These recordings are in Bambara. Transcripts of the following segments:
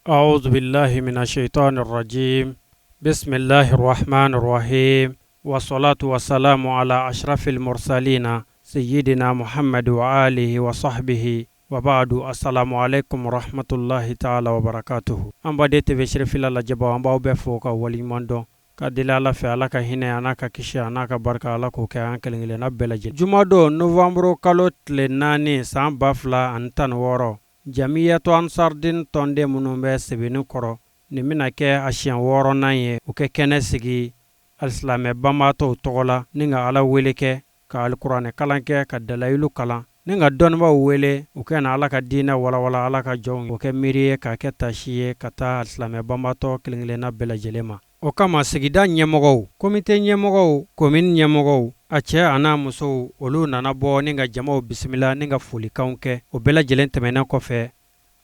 أعوذ بالله من الشيطان الرجيم بسم الله الرحمن الرحيم والصلاة والسلام على أشرف المرسلين سيدنا محمد وآله وصحبه وبعد السلام عليكم ورحمة الله تعالى وبركاته An baden TV Serifila lajɛbaw, an b'aw bɛɛ fo ka waleɲuman dɔn ka deli Ala fɛ, Ala ka hinɛ a n'a ka kisi a n'a ka barika, Ala k'o kɛ an kelen kelenna bɛɛ lajɛlen. Jumadon novembre kalo tile 4 san 2016, Jamiyatu Ansardin tɔnden minnu bɛ Sebenikɔrɔ, nin bɛna kɛ a siɲɛ wɔɔrɔnan ye u kɛ kɛnɛ sigi alisilamɛ banbaatɔw tɔgɔ la ni ka Ala wele kɛ, ka alikuranɛ kalan kɛ, ka dalayilu kalan ni ka dɔnnibaaw wele u ka na Ala ka diinɛ walawala Ala ka jɔnw, o kɛ miiri ye k'a kɛ tasi ye ka taa alisilamɛ banbaatɔ kelen kelenna bɛɛ lajɛlen ma. O kama sigida ɲɛmɔgɔw, komite ɲɛmɔgɔw, komini ɲɛmɔgɔw, a cɛ a n'a musow, olu nana bɔ ni ka jamaw bisimila ni ka folikanw kɛ. O bɛɛ lajɛlen tɛmɛnen kɔfɛ,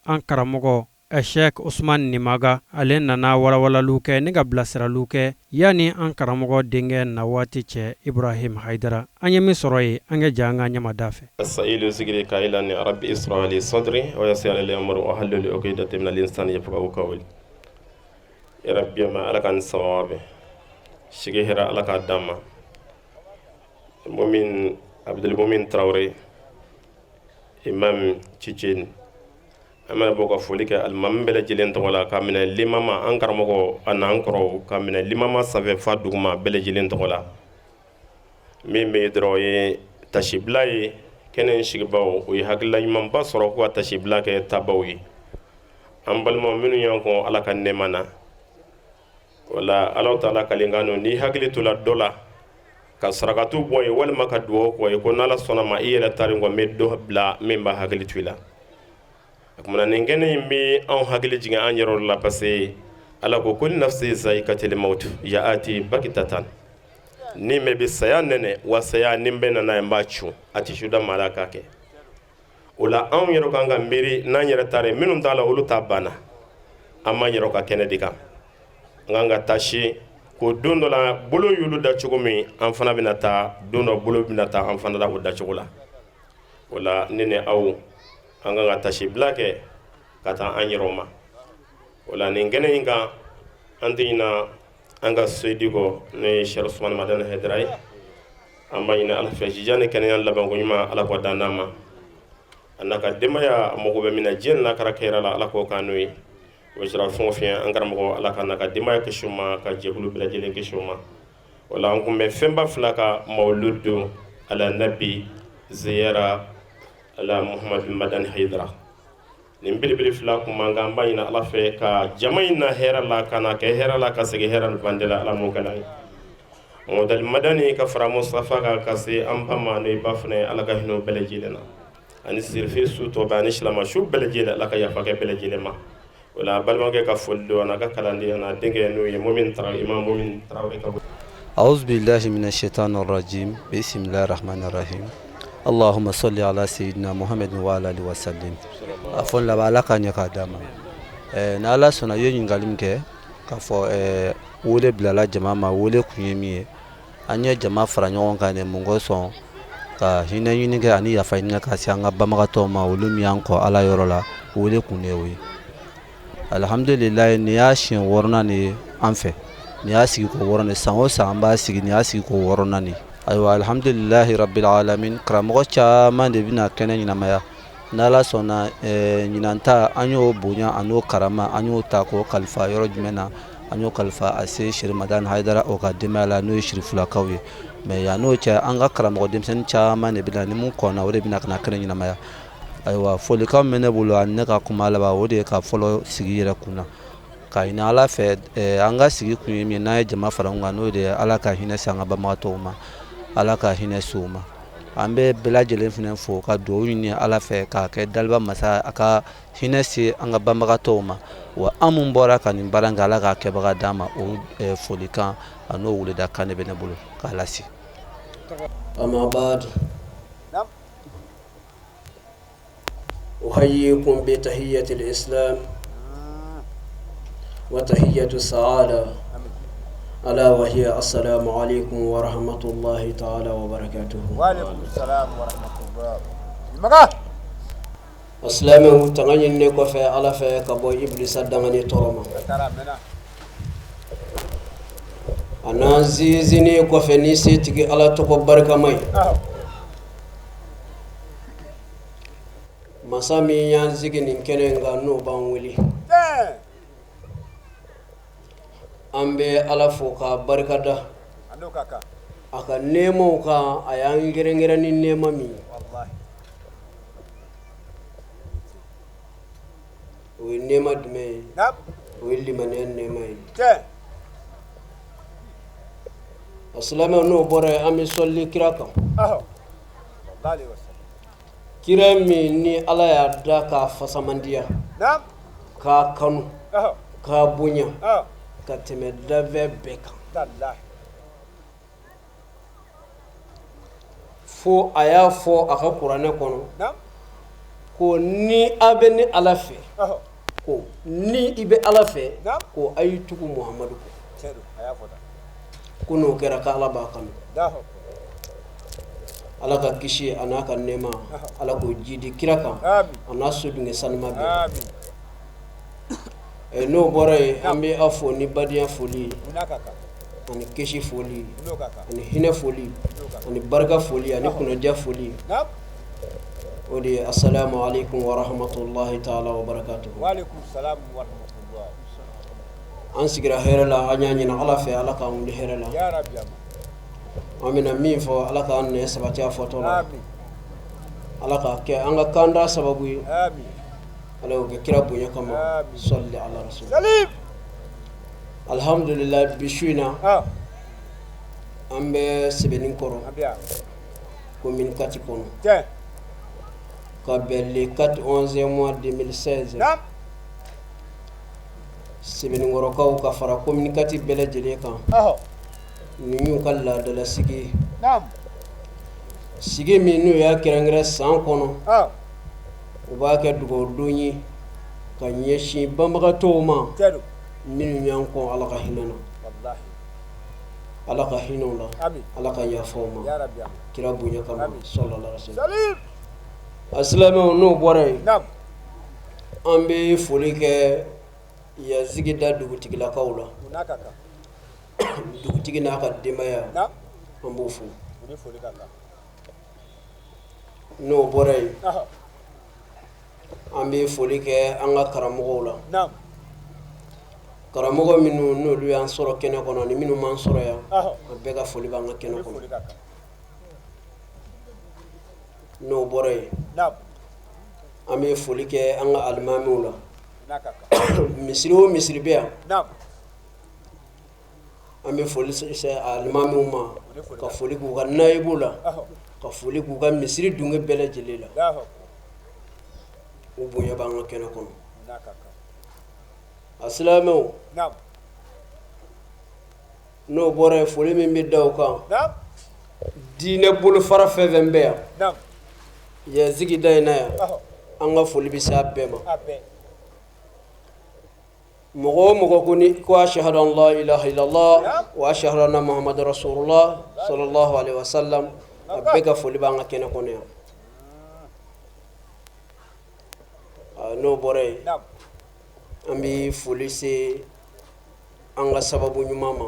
an karamɔgɔ Sheikh Usman Nimaga, ale nana walawalaliw kɛ ni ka bilasiraliw kɛ yanni an karamɔgɔ denkɛ na waati cɛ, Ibrahim Haidara. An ye min sɔrɔ yen, an ka jɛ an ka ɲɛmada fɛ. Sayidu zikiri ka ila ni rabbi ishrah li sadri wa yassir li amri wahlul uqdatan min lisani yafqahu qawli. Ya rabbi ma Ala ka nin sababu bɛn sigi hɛrɛ Ala k'a d'an ma. Mumin Abdul Mumin Traoré, imam Tchétchène, an bɛ bɔ ka foli kɛ alimami bɛɛ lajɛlen tɔgɔ la, ka minɛ limama an karamɔgɔ a n'an kɔrɔw, ka minɛ limama sanfɛ fa duguma bɛɛ lajɛlen tɔgɔ la. Min bɛ dɔrɔn o ye tasibila ye. Kɛnɛ in sigibaw, o ye hakilila ɲumanba sɔrɔ ko ka tasibila kɛ tabaw ye, an balima minnu y'an kɔn Ala ka nɛɛma na. Wala Ala taala kalenkan don, n'i hakili tola dɔ la ka sarakatu bɔ ye walima ka dugawu kɔ ye, ko n'Ala sɔnna ma, i yɛrɛ taaren kɔ, n bɛ dɔ bila min b'a hakili to i la. O tuma nin kɛnɛ in bɛ anw hakili jigin an yɛrɛ la, parce que Ala ko kullu nafsin zayikatil mawt yaati bakitatan, ni bɛɛ bɛ saya nɛnɛ, wa saya ni bɛɛ nana n b'a cun a tɛ su da maa la k'a kɛ. O la anw yɛrɛ kan ka miiri n'an yɛrɛ taara, minnu t'a la olu ta banna. An b'an yɛrɛ ka kɛnɛ de kan, an kan ka tasi ko don dɔ la bolo y'olu da cogo min, an fana bɛna taa don dɔ bolo bɛna taa an fana la o dacogo la. O la ne ni aw, an kan ka tasibila kɛ ka taa an yɛrɛ ma. O la nin kɛnɛ in kan, an tɛ ɲina an ka seyidi kɔ, n'o ye Sɛki Usumani Madani Hayidara ye. An b'a ɲini Ala fɛ, jija ni kɛnɛya labanko ɲuman, Ala k'o d'an ma, a n'a ka denbaya. A mago bɛ min na diɲɛ n'a kɛra kɛra la, Ala k'o k'an n'o ye. O bɛ sɔrɔ fɛn o fɛn, an karamɔgɔ, Ala ka n'a ka denbaya kisi o ma, ka jɛkulu bɛɛ lajɛlen kisi o ma. O la an kun bɛ fɛnba fila ka mawuludu ala nabi ziyara ala Muhamadu Madani Hayidara. Nin belebele fila kun man kan. An b'a ɲini Ala fɛ ka jama in na hɛrɛ la, ka na kɛ hɛrɛ la, ka segin hɛrɛ ni bande la. Ala m'o kɛla ye Mɔdali Madani ka fara Mustafa kan ka se an ba ma, n'o ye ba fana ye. Ala ka hinɛ bɛɛ lajɛlen na, ani sirife su tɔ bɛɛ, ani silama su bɛɛ lajɛlen. Ala ka yafa kɛ bɛɛ lajɛlen ma. O la balimakɛ ka foli don, a n'a ka kalanden, a n'a denkɛ, n'o ye Mumin Tarawele, imam Mumin Tarawele ka bɔ. أعوذ بالله من الشيطان الرجيم بسم الله الرحمن الرحيم اللهم صل على سيدنا محمد وعلى آله وسلم. A fɔ laban, Ala ka ɲɛ k'a d'a ma. Ni Ala sɔnna, i ye ɲininkali min kɛ k'a fɔ wele bilala jama ma, wele kun ye min ye, an ye jama fara ɲɔgɔn kan de mun kosɔn? Ka hinɛ ɲini kɛ ani yafa ɲini ka se an ka banbagatɔw ma, olu min y'an kɔ Ala yɔrɔ la. Wele kun de y'o ye. Alihamdulilayi, nin y'a siɲɛ wɔɔrɔnan de ye an fɛ. Nin y'a sigi ko wɔɔrɔnan de, san o san an b'a sigi, nin y'a sigi ko wɔɔrɔnan de. Ayiwa, alihamdulilayi rabil alamin, karamɔgɔ caman de bɛna kɛnɛ ɲɛnamaya n'Ala sɔnna. Ɲinan ta, an y'o bonya a n'o karama, an y'o ta k'o kalifa yɔrɔ jumɛn na? An y'o kalifa a se Seri Madani Hayidara, o ka denbaya la, n'o ye Sirifulakaw ye. Mais yan n'o cɛ, an ka karamɔgɔ denmisɛnnin caman de bɛna, ni mun kɔnna, o de bɛna ka na kɛnɛ ɲɛnamaya. Ayiwa, folikan min bɛ ne bolo ani ne ka kuma laban, o de ye ka fɔlɔ sigi yɛrɛ kun na ka ɲini Ala fɛ. An ka sigi kun ye min ye, n'an ye jama fara ɲɔgɔn kan, n'o de ye Ala ka hinɛ se an ka banbagatɔw ma, Ala ka hinɛ se u ma. An bɛ bɛɛ lajɛlen fana fo ka dugawu ɲini Ala fɛ k'a kɛ daliba masa a ka hinɛ se an ka banbagatɔw ma. Wa an mun bɔra ka nin baara kɛ, Ala k'a kɛbaga d'an ma. O folikan a n'o weleda kan de bɛ ne bolo k'a lase. أما بعد، أحييكم بتحية الإسلام وتحية السعادة، ألا وهي السلام عليكم ورحمة الله تعالى وبركاته. وعليكم السلام ورحمة الله. Silamɛw, tanga ɲininen kɔfɛ Ala fɛ ka bɔ ibilisa dangani tɔɔrɔ ma, a n'an sinsinnen kɔfɛ ni setigi Ala tɔgɔ barikama ye, masa min y'an sigi nin kɛnɛ in kan, n'o b'an wele, an bɛ Ala fo k'a barikada a ka nɛɛmaw kan, a y'an kɛrɛnkɛrɛn ni nɛɛma min ye. O ye nɛɛma jumɛn ye? O ye limaniya nɛɛma ye. A silamɛw, n'o bɔra yen, an bɛ sɔli kira kan, kira min ni Ala y'a da k'a fasamandiya, k'a kanu, k'a bonya ka tɛmɛ danfɛn bɛɛ kan, fo a y'a fɔ a ka kuranɛ kɔnɔ ko ni a bɛ ni Ala fɛ, ko ni i bɛ Ala fɛ, ko a y'i tugu Muhamadu kɔ, ko n'o kɛra ko Ala b'a kanu. Ala ka kisi a n'a ka nɛɛma, Ala k'o jidi kira kan, a n'a sodunkɛ sanuma bɛɛ. N'o bɔra yen, an bɛ aw fo ni badenya foli ani kisi foli ani hinɛ foli ani barika foli ani kunnadiya foli. O de ye asalamu aleykum wa rahmatulahi taala wa barakatuhu. An sigira hɛrɛ la, an y'a ɲini Ala fɛ, Ala k'an wuli hɛrɛ la. An bɛna min fɔ, Ala k'an nɛn sabati a fɔtɔ la. Ala k'a kɛ an ka kanda sababu ye. Ala y'o kɛ kira bonya kama, sɔli ala rasul. Alhamdulillah, bi su in na, an bɛ Sɛbɛninkɔrɔ, commune 4 kɔnɔ, ka bɛn le 4 11 mois 2016. Sɛbɛninkɔrɔkaw ka fara commune 4 bɛɛ lajɛlen kan, nin y'u ka laadala sigi sigi min n'u y'a kɛrɛnkɛrɛn san kɔnɔ, u b'a kɛ dugawudon ye ka ɲɛsin banbagatɔw ma minnu y'an kɔn. Ala ka hinɛ na, Ala ka hinɛ u la, Ala ka yafa u ma kira bonya kama, sallallahu alaihi wasallam. A silamɛw, n'o bɔra yen, an bɛ foli kɛ yan sigida dugutigilakaw la, dugutigi n'a ka denbaya, an b'o fo. N'o bɔra yen, an bɛ foli kɛ an ka karamɔgɔw la, karamɔgɔ minnu n'olu y'an sɔrɔ kɛnɛ kɔnɔ ni minnu m'an sɔrɔ yan, a bɛɛ ka foli b'an ka kɛnɛ kɔnɔ. N'o bɔra yen, an bɛ foli kɛ an ka alimamiw la, misiri o misiri bɛ yan, an bɛ foli se alimamiw ma, ka foli k'u ka nayibu la, ka foli k'u ka misiri dunge bɛɛ lajɛlen la. U bonya b'an ka kɛnɛ kɔnɔ. A silamɛw, n'o bɔra yen, foli min bɛ da o kan, diinɛ bolofara fɛn fɛn bɛ yan yan sigida in na yan, an ka foli bɛ se a bɛɛ ma. Mɔgɔ o mɔgɔ ko ni ko ashhadu an la ilaha illallah wa ashhadu anna muhammadu rasulullah sallallahu alaihi wasallam, a bɛɛ ka foli b'an ka kɛnɛ kɔnɔ yan. N'o bɔra yen, an bɛ foli se an ka sababu ɲuman ma,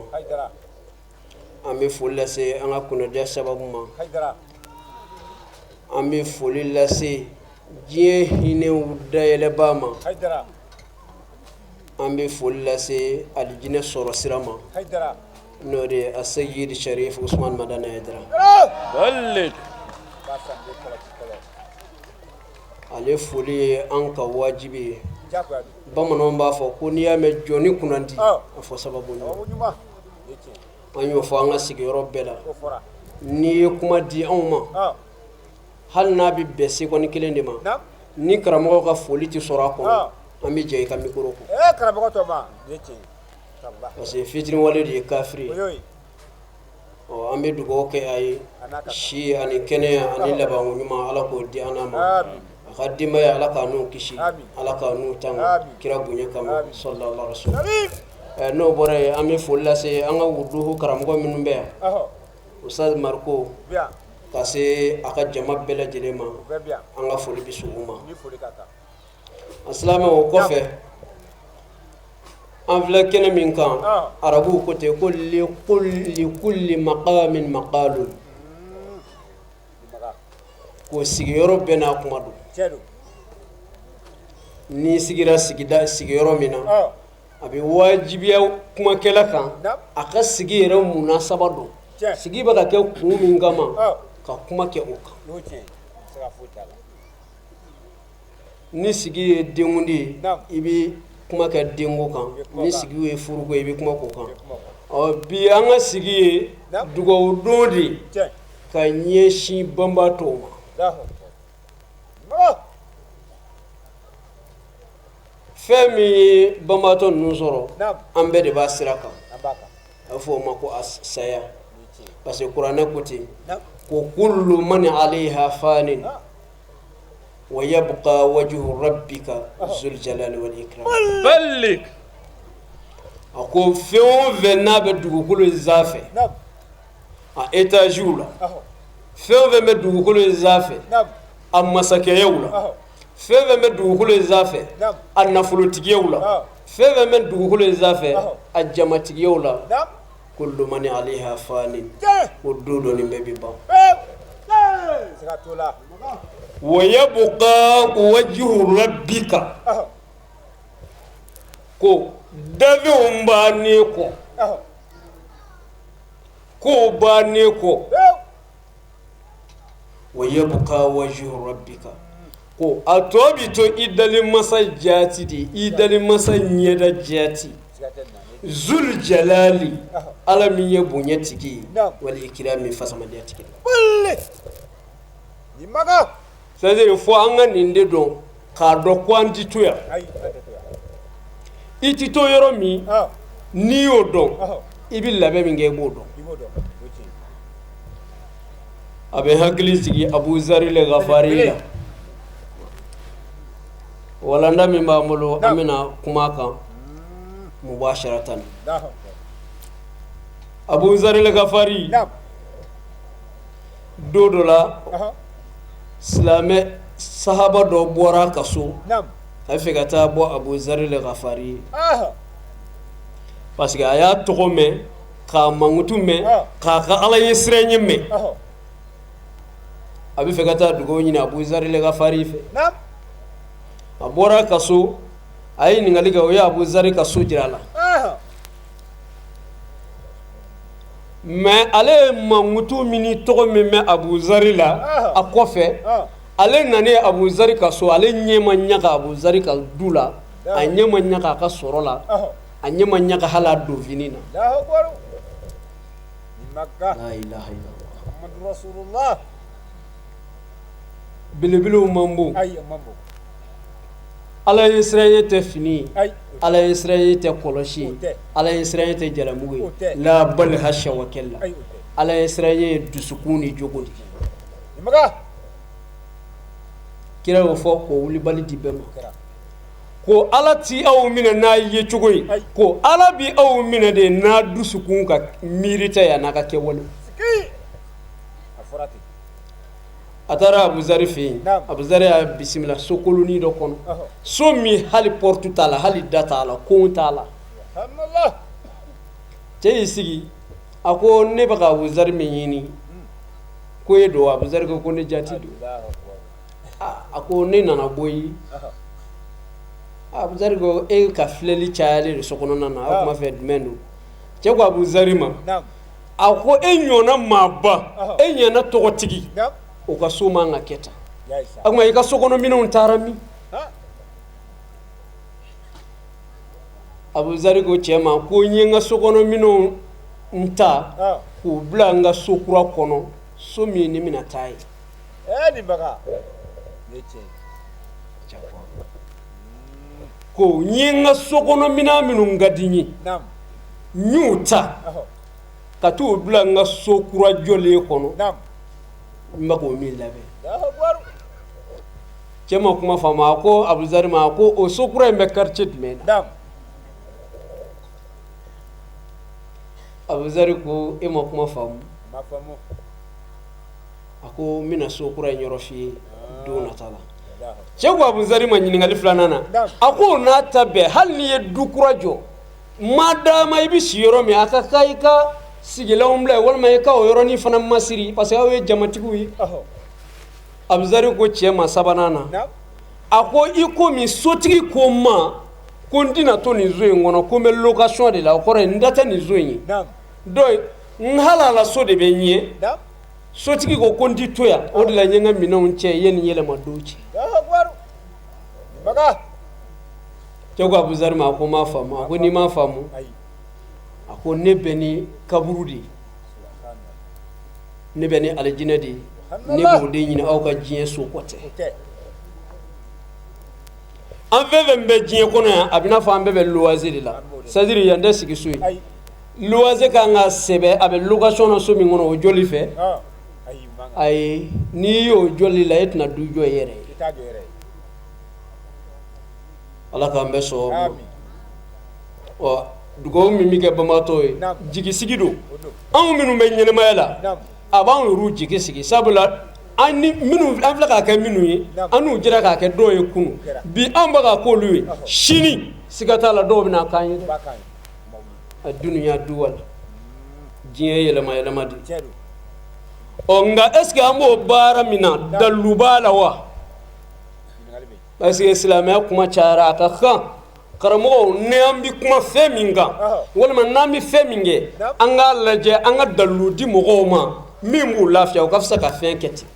an bɛ foli lase an ka kunnadiya sababu ma, an bɛ foli lase diɲɛ hinɛw dayɛlɛbaa ma, an bɛ foli lase alijinɛ sɔrɔ sira ma, n'o de ye Aseyidi Sharif Usman Madani Hayidara. Ale foli ye an ka wajibi ye. Bamananw b'a fɔ ko n'i y'a mɛn jɔnni kunnandi, a fɔ sababu ɲuman. An y'o fɔ an ka sigiyɔrɔ bɛɛ la. N'i ye kuma di anw ma, hali n'a bɛ bɛn seconde kelen de ma, ni karamɔgɔ ka foli tɛ sɔrɔ a kɔnɔ, an bɛ jɛ i ka micro kɔ, parce que fitiriwale de ye kafiri ye. Ɔ, an bɛ dugawu kɛ a ye, si ani kɛnɛya ani labanko ɲuman, Ala k'o di an n'a ma, a ka denbaya, Ala k'a n'u kisi, Ala k'a n'u tanga kira bonya kama, sallallahu alaihi wasallam. N'o bɔra yen, an bɛ foli lase an ka wuduhu karamɔgɔ minnu bɛ yan, Ustaz Mariko. Ka se a ka jama bɛɛ lajɛlen ma, an ka foli bɛ se u ma. An silamɛ, o kɔfɛ, an filɛ kɛnɛ min kan, arabuw ko ten ko likulli maqamin maqalun, ko sigiyɔrɔ bɛɛ n'a kuma don. N'i sigira sigida sigiyɔrɔ min na, a bɛ wajibiya kumakɛla kan a ka sigi yɛrɛ munasaba dɔn, sigi bɛ ka kɛ kun min kama, ka kuma kɛ o kan. Ni sigi ye denkundi ye, i bɛ kuma kɛ denko kan. Ni sigi ye furuko ye, i bɛ kuma k'o kan. Ɔ bi, an ka sigi ye dugawu don de ye ka ɲɛsin banbaatɔw ma. Fɛn min ye banbaatɔ ninnu sɔrɔ, an bɛɛ de b'a sira kan. A bɛ fɔ o ma ko a saya, parce que kuranɛ ko ten ko kullu man alayha fanin wa yabqa wajhu rabbika zul jalali wal ikram. A ko fɛn o fɛn n'a bɛ dugukolo sanfɛ, a étagew la, fɛn o fɛn bɛ dugukolo sanfɛ, a masakɛyaw la, fɛn fɛn bɛ dugukolo in sanfɛ, a nafolotigiyaw la, fɛn fɛn bɛ dugukolo in sanfɛ, a jamatigiyaw la, kullu man alayha fanin, ko don dɔ nin bɛɛ bɛ ban. Wa yabqa wajhu rabbika, ko dafɛnw bannen kɔ, kow bannen kɔ, wa yabqa wajhu rabbika, ko a tɔ bɛ to i dalen masa jaati de, i dalen masa ɲɛda jaati, zul jalali, ala min ye bonya tigi ye, wal ikrami, fasamadiya tigi. C'est à dire, fo an ka nin de dɔn, k'a dɔn ko an ti to yan. I ti to yɔrɔ min, n'i y'o dɔn, i bɛ labɛn min kɛ, i b'o dɔn. A bɛ hakili sigi Abu Zari le Gafari la. Walanda min b'an bolo, an bɛna kuma kan mubasharatan. Abu Zari le Gafari, don dɔ la, silamɛ sahaba dɔ bɔra a ka so, a bɛ fɛ ka taa bɔ Abu Zari le Gafari ye, parce que a y'a tɔgɔ mɛn, k'a mankutu mɛn, k'a ka ala ye siran ɲɛ mɛn. A bɛ fɛ ka taa dugawu ɲini Abu Zari le Gafari fɛ. A bɔra a ka so, a ye ɲininkali kɛ, o ye Abu Zari ka so jira a la. Mais ale ye mankutu min ni tɔgɔ min mɛn Abu Zari la, a kɔfɛ, ale nanen Abu Zari ka so, ale ɲɛ ma ɲaga Abu Zari ka du la, a ɲɛ ma ɲaga a ka sɔrɔ la, a ɲɛ ma ɲaga hali a donfini na. La ilaha illallah. Belebelew man bon. Ala ye siran tɛ fini ye, ala ye siran tɛ kɔlɔsi ye, ala ye siran tɛ jalamugu ye. La bal hasha wa kalla, ala ye siran ye dusukun ni jogo de. Kira y'o fɔ k'o wulibali di bɛɛ ma, ko ala ti aw minɛ n'a ye cogo ye, ko ala bi aw minɛ de n'a dusukun ka miiri tɛ yan n'a ka kɛwale. A taara Abuzari fɛ yen. Abuzari y'a bisimila so kolonin dɔ kɔnɔ, so min hali porte t'a la, hali da t'a la, kon t'a la. Cɛ y'i sigi, a ko ne bɛ ka Abuzari min ɲini, ko e don? Abuzari ko ne jati don. A ko ne nana bɔ i. Abuzari ko e ka filɛli cayalen de so kɔnɔna na, a kuma fɛ jumɛn don? Cɛ ko Abuzari ma, a ko e ɲɔgɔnna maaba, e ɲɔgɔnna tɔgɔtigi, o ka so man ka kɛ tan. A kuma i ka so kɔnɔ minɛnw taara min? Abuzari ko cɛ ma ko n ye n ka so kɔnɔ minɛnw n ta k'u bila n ka so kura kɔnɔ, so min ni bɛna taa ye. Ko n ye n ka so kɔnɔ minɛn minnu ka di n ye, n y'u ta ka t'u bila n ka so kura jɔlen kɔnɔ, n bɛ k'o min labɛn. Cɛ ma kuma faamu. A ko Abuzari ma, a ko o so kura in bɛ quartier jumɛn na? Abuzari ko e ma kuma faamu. A ko n bɛna so kura in yɔrɔ f'i ye don nata la. Cɛ ko Abuzari ma ɲininkali filanan na, a ko n'a ta bɛɛ, hali n'i ye du kura jɔ, madama i bɛ si yɔrɔ min, a ka kan i ka sigilanw bila walima i ka o yɔrɔnin fana masiri, parce que aw ye jamatigiw ye. Abuzari ko cɛ ma sabanan na, a ko i komi sotigi ko n ma ko n tɛna to nin so in kɔnɔ, ko n bɛ location de la, o kɔrɔ ye n da tɛ nin so in ye, donc n halala so de bɛ n ye. Sotigi ko ko n ti to yan, o de la n ye n ka minɛnw cɛ yanni yɛlɛma don cɛ. Cɛ ko Abuzari ma, a ko n m'a faamu. A ko n'i m'a faamu, a ko ne bɛ ni kaburu de ye, ne bɛ ni alijinɛ de ye, ne b'o de ɲini aw ka diɲɛ so ko tɛ. An fɛn fɛn bɛ diɲɛ kɔnɔ yan, a bɛ n'a fɔ an bɛɛ bɛ luwanse de la, c'est à dire yan tɛ sigi so ye. Luwanse ka kan ka sɛbɛn a bɛ location na so min kɔnɔ, o jɔli fɛ. Ayi, n'i y'o jɔli la, e tɛna du jɔ i yɛrɛ ye. Ala k'an bɛɛ sɔn. Ɔ, dugawu min bɛ kɛ banbaatɔ ye, jigisigi don. Anw minnu bɛ ɲɛnamaya la, a b'anw yɛrɛw jigi sigi, sabula an ni minnu an filɛ k'a kɛ minnu ye, an n'u jɛra k'a kɛ dɔw ye kunun, bi anw bɛ k'a k'olu ye, sini siga t'a la dɔw bɛna k'an ye dɛ. A dunya duwal, diɲɛ yɛlɛma yɛlɛma de. Ɔ, nka est ce que an b'o baara min na, dalilu b'a la wa? Parce que silamɛya kuma cayara. A ka kan karamɔgɔw, ni an bɛ kuma fɛn min kan walima n'an bɛ fɛn min kɛ, an k'a lajɛ an ka dalilu di mɔgɔw ma min b'u lafiya, u ka fisa ka fɛn kɛ ten.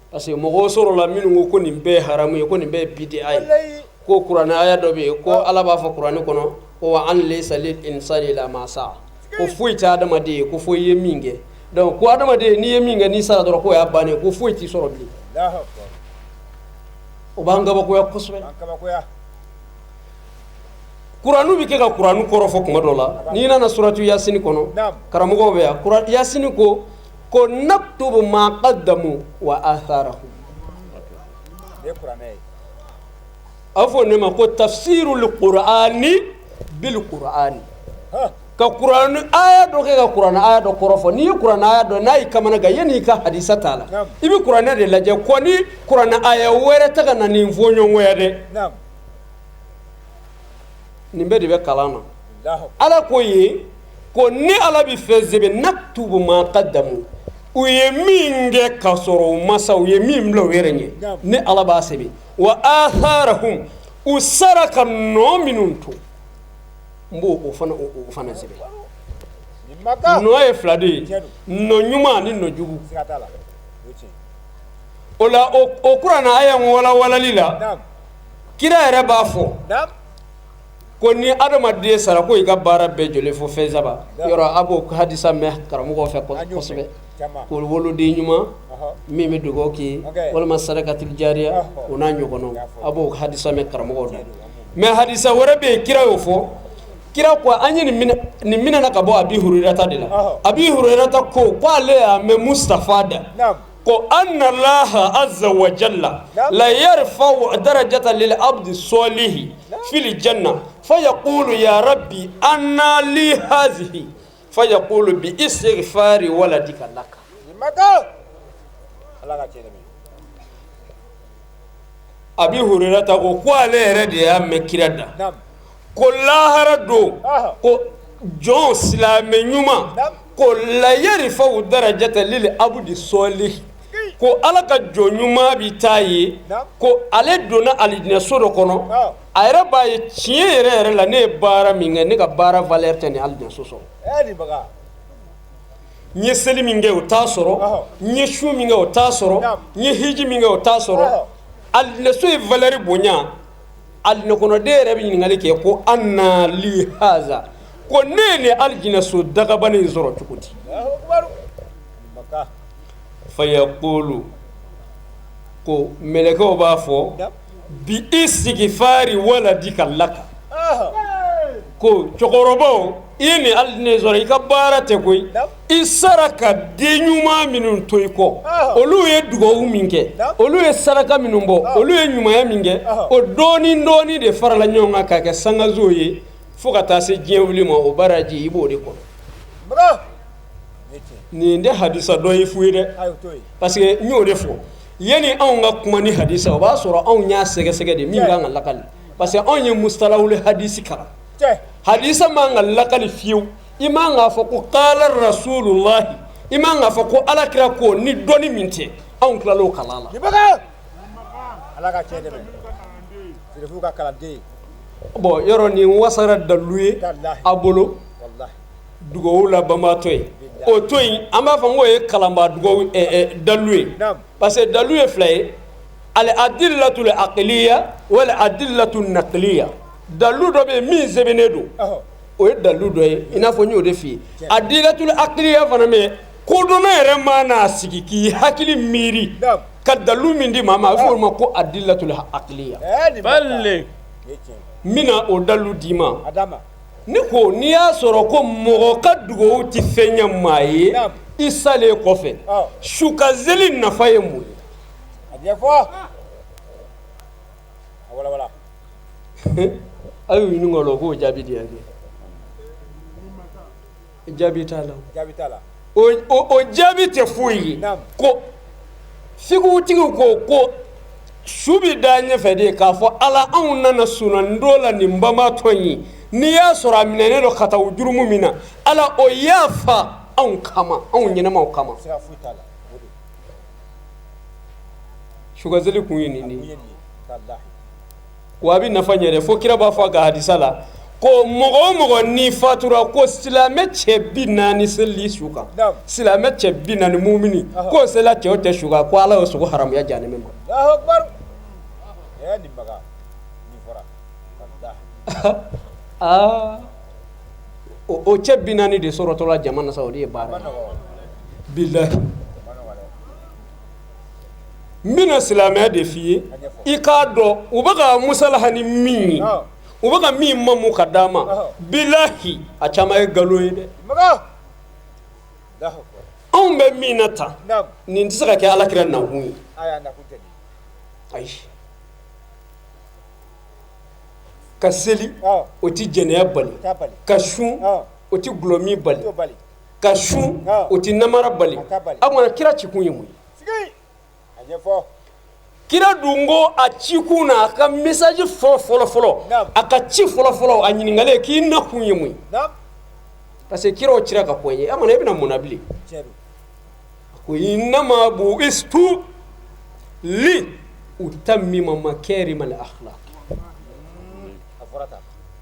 Parce que mɔgɔw sɔrɔla minnu ko ko nin bɛɛ ye haramu ye, ko nin bɛɛ ye bidia ye, ko kuranɛ aya dɔ bɛ yen ko Ala b'a fɔ kuranɛ kɔnɔ ko wa an laysa lil insani illa ma saa, ko foyi tɛ adamaden ye ko fo i ye min kɛ. Donc ko adamaden, n'i ye min kɛ, n'i sara dɔrɔn, k'o y'a bannen, ko foyi t'i sɔrɔ bilen. O b'an kabakoya kosɛbɛ. Kuranu bɛ kɛ ka kuranu kɔrɔ fɔ kuma dɔ la. N'i nana suratu Yasini kɔnɔ, karamɔgɔw bɛ yan, Yasini ko ko naktubu ma qaddamu wa atharahum, a fɔ ne ma ko tafsirul qur'ani bil qur'ani, ka kuranɛ aya dɔ kɛ ka kuranɛ aya dɔ kɔrɔ fɔ. N'i ye kuranɛ aya dɔ n'a y'i kamana gan, yanni i ka hadisa t'a la, i bɛ kuranɛ de lajɛ ko ni kuranɛ aya wɛrɛ tɛ ka na nin fɔɲɔgɔnya dɛ. Nin bɛɛ de bɛ kalan na. Ala ko ye ko ni Ala bɛ fɛn sɛbɛn, naktubu ma qaddamu, u ye min kɛ ka sɔrɔ u ma sa, u ye min bila u yɛrɛ ɲɛ, ni Ala b'a sɛbɛn, wa atharahum, u sara ka nɔ minnu to, n b'o o fana o fana sɛbɛn. Nɔ ye fila de ye, nɔ ɲuman ani nɔ jugu. O la, o kuranɛ aya walawalali la, kira yɛrɛ b'a fɔ ko ni adamaden sara, ko i ka baara bɛɛ jɔlen fo fɛn saba. Yɔrɔ a b'o hadisa mɛn karamɔgɔ fɛ kosɛbɛ, ko woloden ɲuman min bɛ dugawu kɛ, walima sadakatil jariya, o n'a ɲɔgɔnnaw, a b'o hadisa mɛn karamɔgɔw da. Mais hadisa wɛrɛ bɛ yen, kira y'o fɔ. Kira ko an ye nin minɛna ka bɔ Abi Hurerata de la. Abi Hurerata ko ko ale y'a mɛn Mustafa da ko anna Allaha azza wa jalla la yarfa'u darajata lil abdi salihi fil janna fa yaqulu ya rabbi anna li hazihi fa yaqulu bi istighfari waladika laka. Abi Hurerata ko ko ale yɛrɛ de y'a mɛn kira da ko lahara don, ko jɔn silamɛ ɲuman, ko la yarfa'u darajata lil abdi salihi, ko Ala ka jɔn ɲuman bɛ taa ye ko ale donna alijinɛso dɔ kɔnɔ, a yɛrɛ b'a ye tiɲɛ yɛrɛ yɛrɛ la, ne ye baara min kɛ, ne ka baara valeur tɛ nin alijinɛso sɔrɔ. N ye seli min kɛ, o t'a sɔrɔ. N ye sun min kɛ, o t'a sɔrɔ. N ye hiji min kɛ, o t'a sɔrɔ. Alijinɛso ye valeur bonya. Alijinɛ kɔnɔden yɛrɛ bɛ ɲininkali kɛ ko anna li haza, ko ne ye nin alijinɛso dagabana in sɔrɔ cogo di? Fayaqulu, ko mɛlɛkɛw b'a fɔ bi istighfari waladika laka, ko cɛkɔrɔbaw, i ye nin alijinɛ sɔrɔ, i ka baara tɛ koyi, i sara ka den ɲuman minnu to i kɔ, olu ye dugawu min kɛ, olu ye saraka minnu bɔ, olu ye ɲumanya min kɛ, o dɔɔni dɔɔni de farala ɲɔgɔn kan ka kɛ sangaso ye fo ka taa se diɲɛ wuli ma. O baraji, i b'o de kɔnɔ. Nin tɛ hadisa dɔ ye fu ye dɛ, parce que n y'o de fɔ, yanni anw ka kuma ni hadisa, o b'a sɔrɔ anw y'a sɛgɛsɛgɛ de min kan ka lakali, parce que anw ye mustalahul hadisi kalan. Hadisa man ka lakali fiyewu, i man k'a fɔ ko qala rasulullahi, i man k'a fɔ ko ala kira ko ni dɔnni min tɛ, anw tilal'o kalan la. Ala ka cɛ dɛmɛ, Sirifu ka kalanden. Bon, yɔrɔ nin wasara dalu ye a bolo dugawu la banbaatɔ ye, o to yen, an b'a fɔ k'o ye kalanba dugawu dalu ye, parce que dalu ye fila ye, al adillatul aqliya wal adillatul naqliya. Dalu dɔ bɛ yen min sɛbɛnnen don, o ye dalu dɔ ye, i n'a fɔ n y'o de f'i ye. Adillatul aqliya fana bɛ yen, kodɔnna yɛrɛ maa n'a sigi k'i hakili miiri ka dalu min di maa ma, a bɛ fɔ o ma ko adillatul aqliya. N bɛna o dalu d'i ma. Ne ko n'i y'a sɔrɔ ko mɔgɔ ka dugawu tɛ fɛn ɲɛ maa ye i salen kɔfɛ, sukazeli nafa ye mun ye? A y'u ɲininka o la, k'o jaabi di yan kɛ. Jaabi t'a la. O jaabi tɛ foyi ye. Ko figutigiw ko su bɛ da ɲɛfɛ de k'a fɔ ala anw nana sunando la nin banbaatɔ in ye, n'i y'a sɔrɔ a minɛnen don ka taa o jurumu min na, ala o yafa anw kama, anw ɲɛnamaw kama. Sukazeli kun ye nin de ye. Wa a bɛ nafa ɲɛ dɛ, fo kira b'a fɔ a ka hadisa la ko mɔgɔ o mɔgɔ n'i fatura ko silamɛ cɛ 40 seli su kan, silamɛ cɛ 40 mumini k'o sela cɛ o cɛ su kan, ko ala y'o sogo haramuya jahanama ma. Aa, o cɛ 40 de sɔrɔtɔla jama na sa, o de ye baara ye. Bilahi, n bɛna silamɛya de f'i ye, i k'a dɔn u bɛ ka musalaha ni min ye, u bɛ ka min mamu ka d'a ma, bilahi a caman ye nkalon ye dɛ. Anw bɛ min na tan, nin tɛ se ka kɛ ala kira nakun ye. Ayi, ka seli o tɛ jɛnɛya bali, ka sun o tɛ gulɔmin bali, ka sun o tɛ namara bali. A kumana kira cikun ye mun ye? Kira dun ko a cikun na, a ka message fɔlɔ fɔlɔ fɔlɔ, a ka ci fɔlɔ fɔlɔ, a ɲininkalen k'i nakun ye mun ye? Parce que kiraw cira ka kɔn ye, a mana e bɛna mun na bilen? A ko innama bu'istu li utammima makarimal akhlaq.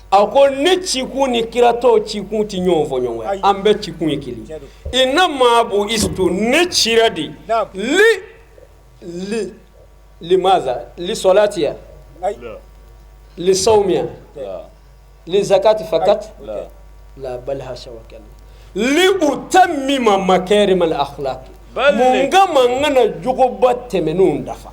A ko ne cikun ni kiratɔw cikun tɛ ɲɔgɔn fɔ ɲɔgɔn ye, an bɛɛ cikun ye kelen. Innama bu'istu, ne cira de li limaza li salatiya li sawmiya li zakati fakat la bal hasha wa kalla li utammima makarimal akhlaq. Mun kama n kana jogoba tɛmɛnenw dafa?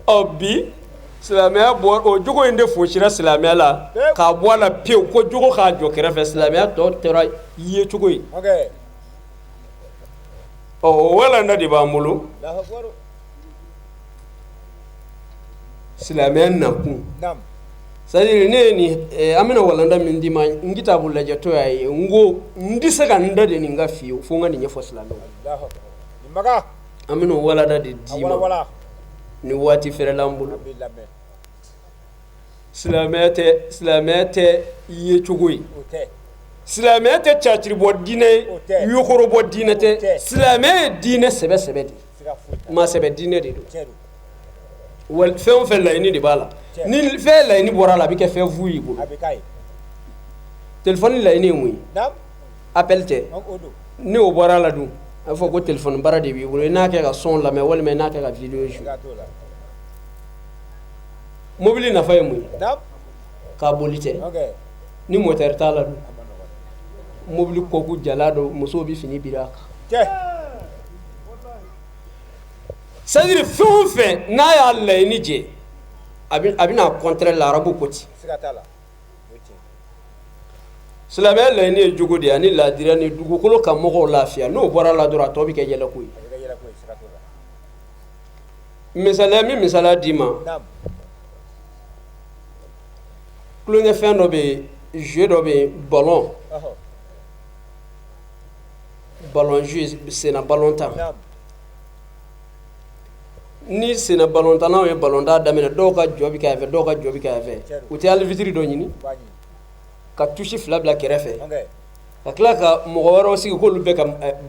Ɔ bi silamɛya bɔ o jogo in de fosira silamɛya la k'a bɔ a la pewu, ko jogo k'a jɔ kɛrɛfɛ, silamɛya tɔ tora yecogo ye. Ɔ o walanda de b'an bolo, silamɛya nakun. C'est à dire ne ye nin, an bɛna walanda min d'i ma, n kitabu lajɛtɔ y'a ye, n ko n tɛ se ka n da de nin ka fiyewu fo n ka nin ɲɛfɔ silamɛw. An bɛna o walanda de d'i ma ni waati fɛrɛ l'an bolo. Silamɛya tɛ yecogo ye, silamɛya tɛ caciribɔ diinɛ ye, yokorobɔ diinɛ tɛ. Silamɛya ye diinɛ sɛbɛ sɛbɛ de ye, maa sɛbɛ diinɛ de don. Fɛn o fɛn laɲini de b'a la, ni fɛn laɲini bɔra a la, a bɛ kɛ fɛn fu y'i bolo. Téléphone laɲini ye mun ye? Appel tɛ. Ni o bɔra a la dun, a bɛ fɔ ko téléphone baara de b'i bolo, i n'a kɛ ka son lamɛn walima i n'a kɛ ka vidéo jouer. Mobili nafa ye mun ye? K'a boli tɛ. Ni moteur t'a la dun, mobili kɔku jala don, musow bɛ fini biri a kan. C'est à dire fɛn o fɛn n'a y'a laɲini jɛ, a bɛna contraire la, arabu ko ten. Silamɛya laɲini ye jogo de ye ani laadiriya ni dugukolo ka mɔgɔw lafiya. N'o bɔra la dɔrɔn, a tɔ bɛ kɛ yɛlɛko ye. Misaliya, min misaliya d'i ma, tulonkɛfɛn dɔ bɛ yen, jeu dɔ bɛ yen, ballon. Ballon jouer, senna ballon tan. Ni senna ballon tannaw ye ballon tan daminɛ, dɔw ka jɔ bɛ kɛ yan fɛ, dɔw ka jɔ bɛ kɛ yan fɛ, u tɛ arbitre dɔ ɲini ka touche fila bila kɛrɛfɛ, ka tila ka mɔgɔ wɛrɛw sigi k'olu bɛ ka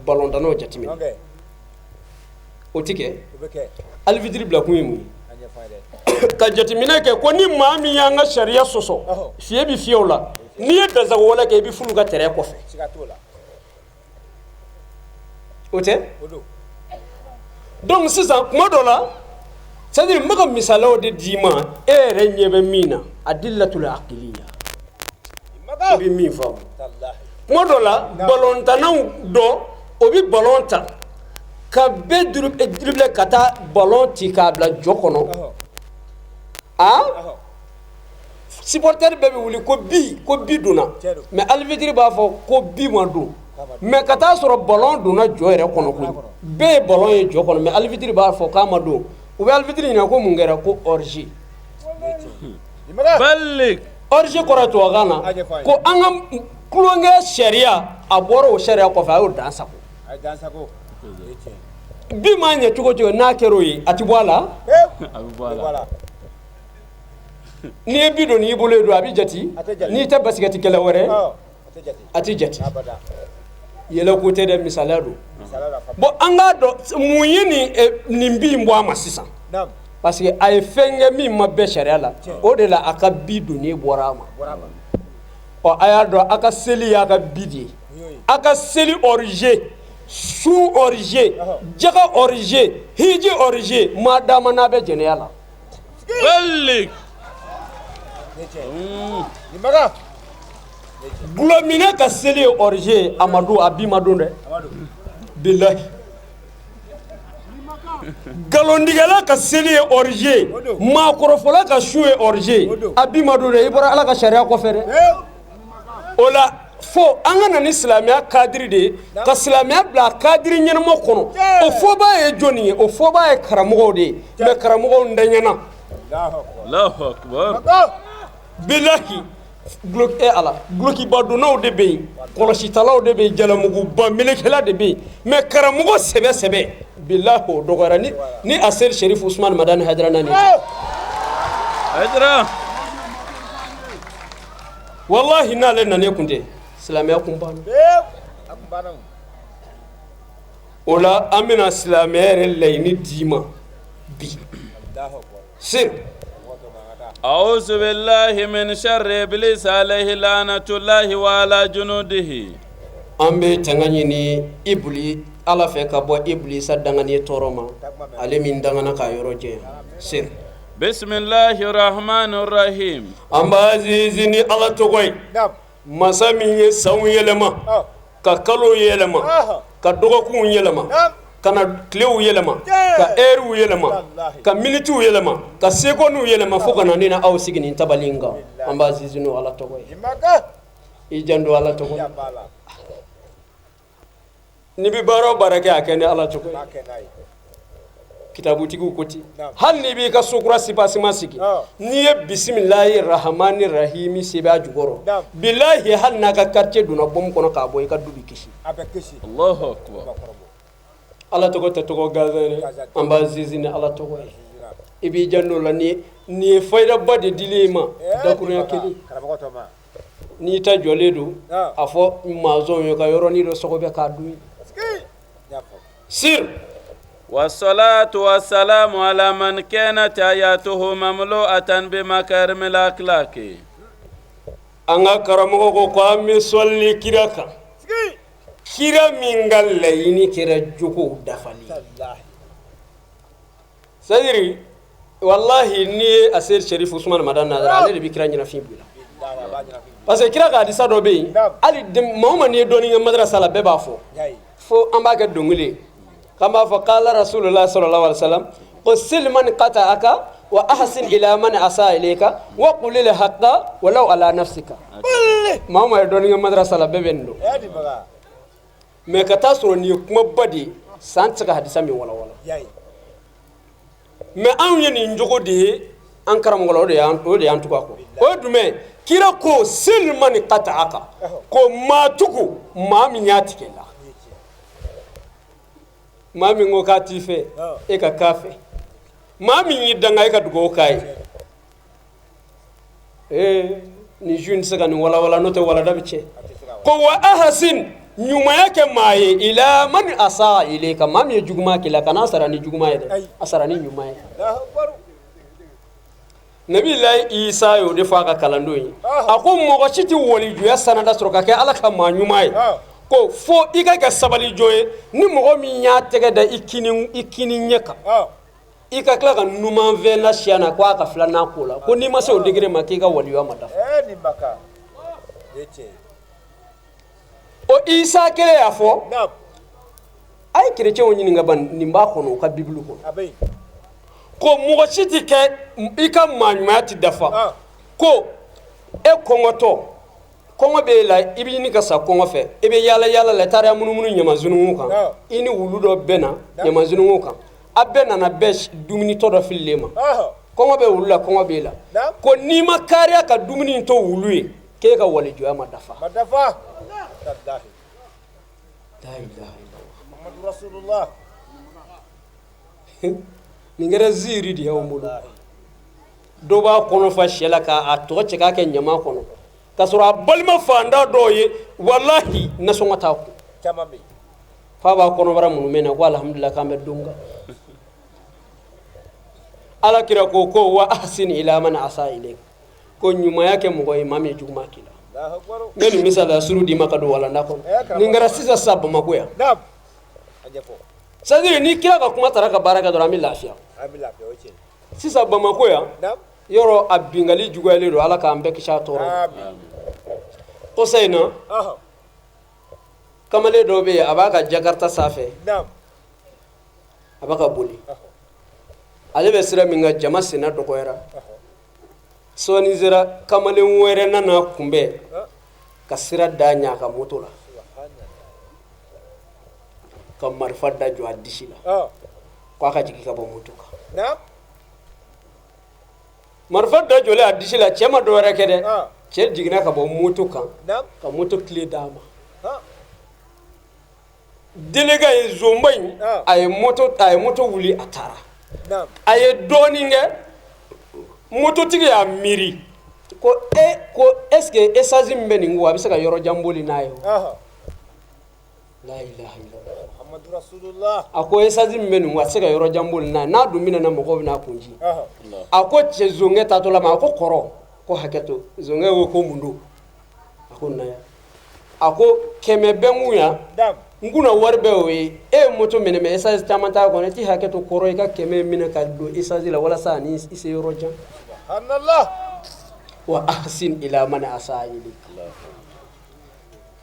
ballon tannaw jateminɛ? O tɛ kɛ. Arbitre bila kun ye mun ye? Ka jateminɛ kɛ ko ni maa min y'an ka sariya sɔsɔ, fiɲɛ bɛ fiyɛ o la. N'i ye dansago wale kɛ, i bɛ fulu ka terrain kɔfɛ. O tɛ. Donc sisan, kuma dɔ la, c'est à dire n bɛ ka misaliyaw de d'i ma, e yɛrɛ ɲɛ bɛ min na, adillatul aqliya, i bɛ min faamu. Kuma dɔ la, balontannaw dɔ, o bɛ balon ta ka bɛɛ dribbler ka taa balon ci k'a bila jɔ kɔnɔ. A supporter bɛɛ bɛ wuli ko but, ko but donna, mais arbitre b'a fɔ ko but ma don. Mais ka taa sɔrɔ ballon donna jɔ yɛrɛ kɔnɔ koyi, bɛɛ ye ballon ye jɔ kɔnɔ, mais arbitre b'a fɔ k'a ma don. U bɛ arbitre ɲininka ko mun kɛra? Ko hors-jeu. Hors-jeu kɔrɔ tubabukan na ko an ka tulonkɛ sariya, a bɔra o sariya kɔfɛ, a y'o dan sago. But maa ɲɛ cogo cogo, n'a kɛra o ye, a ti bɔ a la. N'i ye but don n'i bolo ye don, a bɛ jate. N'i tɛ basikɛti kɛlɛ wɛrɛ, a tɛ jate. Yɛlɛ ko tɛ dɛ, misaliya don. Bon, an k'a dɔn mun ye nin but in bɔ a ma sisan, parce que a ye fɛn kɛ min ma bɛn sariya la, o de la a ka but donnen bɔra a ma. Ɔ, a y'a dɔn, a ka seli y'a ka but de ye. A ka seli hors-jeu, sun hors-jeu, jaga hors-jeu, hiji hors-jeu, maa dama n'a bɛ jɛnɛya la. Balik. Gulɔminɛ ka seli ye hors-jeu, a ma don, a but ma don dɛ, bilahi. Nkalontigɛla ka seli ye hors-jeu, maakɔrɔfɔla ka sun ye hors-jeu, a but ma don dɛ. I bɔra Ala ka sariya kɔfɛ dɛ. O la fo an ka na ni silamɛya cadre de ye, ka silamɛya bila cadre ɲɛnama kɔnɔ. O fɔbaa ye jɔnni ye? O fɔbaa ye karamɔgɔw de ye, mais karamɔgɔw ntanyana. Allahu akbar. Bilahi, e Ala, dulɔkibadonnaw de bɛ yen, kɔlɔsitalaw de bɛ yen, jalamuguba melekɛla de bɛ yen, mais karamɔgɔ sɛbɛ sɛbɛ, bilahi, o dɔgɔyara. Ni a seri Sherif Usman Madani Hayidara nani. Hayidara. Wallahi, n'ale nana kun tɛ, silamɛya kun banna. O la an bɛna silamɛya yɛrɛ laɲini d'i ma bi seri. أعوذ بالله من شر إبليس عليه لعنة الله وعلى جنوده. An bɛ tanga ɲini ibuli Ala fɛ ka bɔ ibulisa dangani tɔɔrɔ ma, ale min dangana k'a yɔrɔ jɛ. Seri. بسم الله الرحمن الرحيم. An b'a sinsin ni Ala tɔgɔ ye, masa min ye sanw yɛlɛma, ka kalow yɛlɛma, ka dɔgɔkunw yɛlɛma, ka na tilew yɛlɛma, ka ɛriw yɛlɛma, ka minitiw yɛlɛma, ka secondew yɛlɛma, fo ka na ne na aw sigi nin tabali in kan. An b'a sinsin n'o Ala tɔgɔ ye. I janto Ala tɔgɔ ye. N'i bɛ baara o baara kɛ, a kɛ ni Ala tɔgɔ ye. Kitabutigiw ko ten, hali n'i b'i ka sokura soubassement sigi, n'i ye bisimilahi rahamani rahimi sɛbɛn a jukɔrɔ, bilahi, hali n'a ka quartier donna bombe kɔnɔ k'a bɔ, i ka du bɛ kisi. الله أكبر. Ala tɔgɔ tɛ tɔgɔ gansan ye dɛ. An b'a sinsin ni Ala tɔgɔ ye. I b'i janto o la. Nin ye fayidaba de dili i ma dakurunya kelen. N'i ta jɔlen don, a fɔ maçon ye ka yɔrɔnin dɔ sɔgɔbɛ k'a dun sir. والصلاة والسلام على من كانت حياته مملوءة بمكارم الأخلاق. An ka karamɔgɔ ko ko an bɛ sɔli kira kan, kira min ka laɲini kɛra jogow dafali. C'est à dire, wallahi, n'i ye a seri Sherif Usman Madani Hayidara, ale de bɛ kira ɲɛnafin b'i la, parce que kira ka hadisa dɔ bɛ yen, hali maa o maa n'i ye dɔɔnin kɛ madrasa la, bɛɛ b'a fɔ fo an b'a kɛ dɔnkili ye, k'an b'a fɔ قال رسول الله صلى الله عليه وسلم ko sil man قطعك وأحسن إلى من أساء إليك وقل الحق ولو على نفسك. Maa o maa ye dɔɔnin kɛ madrasa la, bɛɛ bɛ nin dɔn. Mais ka taa sɔrɔ nin ye kumaba de ye, san tɛ se ka hadisa min walawala. Mais anw ye nin jogo de ye an karamɔgɔ la, o de y'an tugu a kɔ. O ye jumɛn? Kira ko sil man qata'aka, ko maa tugu maa min y'a tigɛ la, maa min ko k'a t'i fɛ, e ka k'a fɛ, maa min y'i danga, e ka dugawu k'a ye. Ee, nin ju in tɛ se ka nin walawala, n'o tɛ walada bɛ tiɲɛ. Ko wa ahsin, ɲumanya kɛ maa ye, ila man asa ilayka, maa min ye juguman k'i la, kan'a sara ni juguman ye dɛ, a sara ni ɲuman ye. Nabilayi Isa y'o de fɔ a ka kalandenw ye. A ko mɔgɔ si tɛ walijuya sanada sɔrɔ ka kɛ Ala ka maa ɲuman ye, ko fo i ka kɛ sabalijɔn ye. Ni mɔgɔ min y'a tɛgɛ da i kini ɲɛ kan, i ka tila ka numan fɛ na siya na ko a ka filanan ko la, ko n'i ma se o degré ma, k'i ka walijuya ma dafa. O Isa kelen y'a fɔ. A ye kerecɛnw ɲininka ban, nin b'a kɔnɔ u ka Bibulu kɔnɔ, ko mɔgɔ si tɛ kɛ i ka maa ɲumanya tɛ dafa, ko e kɔngɔtɔ, kɔngɔ b'e la, i bɛ ɲini ka sa kɔngɔ fɛ, i bɛ yaala yaala la, i taara munumunu ɲamanzunungu kan, i ni wulu dɔ bɛnna ɲamanzunungu kan, a bɛɛ nana bɛn dumunitɔ dɔ fililen ma, kɔngɔ bɛ wulu la, kɔngɔ b'e la, ko n'i ma kariya ka dumuni to wulu ye, k'e ka walijuya ma dafa. Nin kɛra ziiri de y'anw bolo. Dɔ b'a kɔnɔ fa sɛ la k'a tɔgɔ cɛ k'a kɛ ɲama kɔnɔ, k'a sɔrɔ a balima fanda dɔw ye, walahi nasɔngɔ t'a kun, f'a b'a kɔnɔbara munumɛ na ko alhamdulillah k'an bɛ don kan. Ala kira ko wa ahsin ila man asa ilayk, ko ɲumanya kɛ mɔgɔ ye maa min ye juguman k'i la. N bɛ nin misaliya suru d'i ma ka don walanda kɔnɔ. Nin kɛra sisan sisan Bamakɔ yan. C'est à dire ni kira ka kuma taara ka baara kɛ dɔrɔn, an bɛ lafiya. Sisan Bamakɔ yan, yɔrɔ a bingali juguyalen don, Ala k'an bɛɛ kisi a tɔɔrɔ ma. Kɔsa in na, kamalen dɔ bɛ yen, a b'a ka Jakarta sanfɛ, a b'a ka boli, ale bɛ sira min kan, jama senna dɔgɔyara. Sɔɔni sera, kamalen wɛrɛ nana kunbɛn ka sira da ɲɛ a ka moto la, ka marifa da jɔ a disi la, ko a ka jigin ka bɔ moto kan. Marifa da jɔlen a disi la, cɛ ma dɔ wɛrɛ kɛ dɛ, cɛ jiginna ka bɔ moto kan ka moto clé d'a ma. Délégué ye zonba in, a ye moto wuli, a taara. A ye dɔɔnin kɛ, mototigi y'a miiri ko e ko est ce que essence min bɛ nin kun, a bɛ se ka yɔrɔ jan boli n'a ye o? La ilaha illallah Muhammadu rasulullah. A ko essence min bɛ nin kun, a tɛ se ka yɔrɔ jan boli n'a ye, n'a dun minɛna, mɔgɔw bɛna kun ji. A ko cɛ zonkɛ taatɔ la ma, a ko kɔrɔ, ko hakɛ to. Zonkɛ ko mun don? A ko na yan. A ko 100 bɛ n kun yan, n kunna wari bɛɛ o ye, e ye moto minɛ mais essence caman t'a kɔnɔ, i t'i hakɛ to kɔrɔ, i ka 100 minɛ ka don essence la walasa ani i se yɔrɔ jan. Subhanallah. Wa ahsin ila man asa ilayk.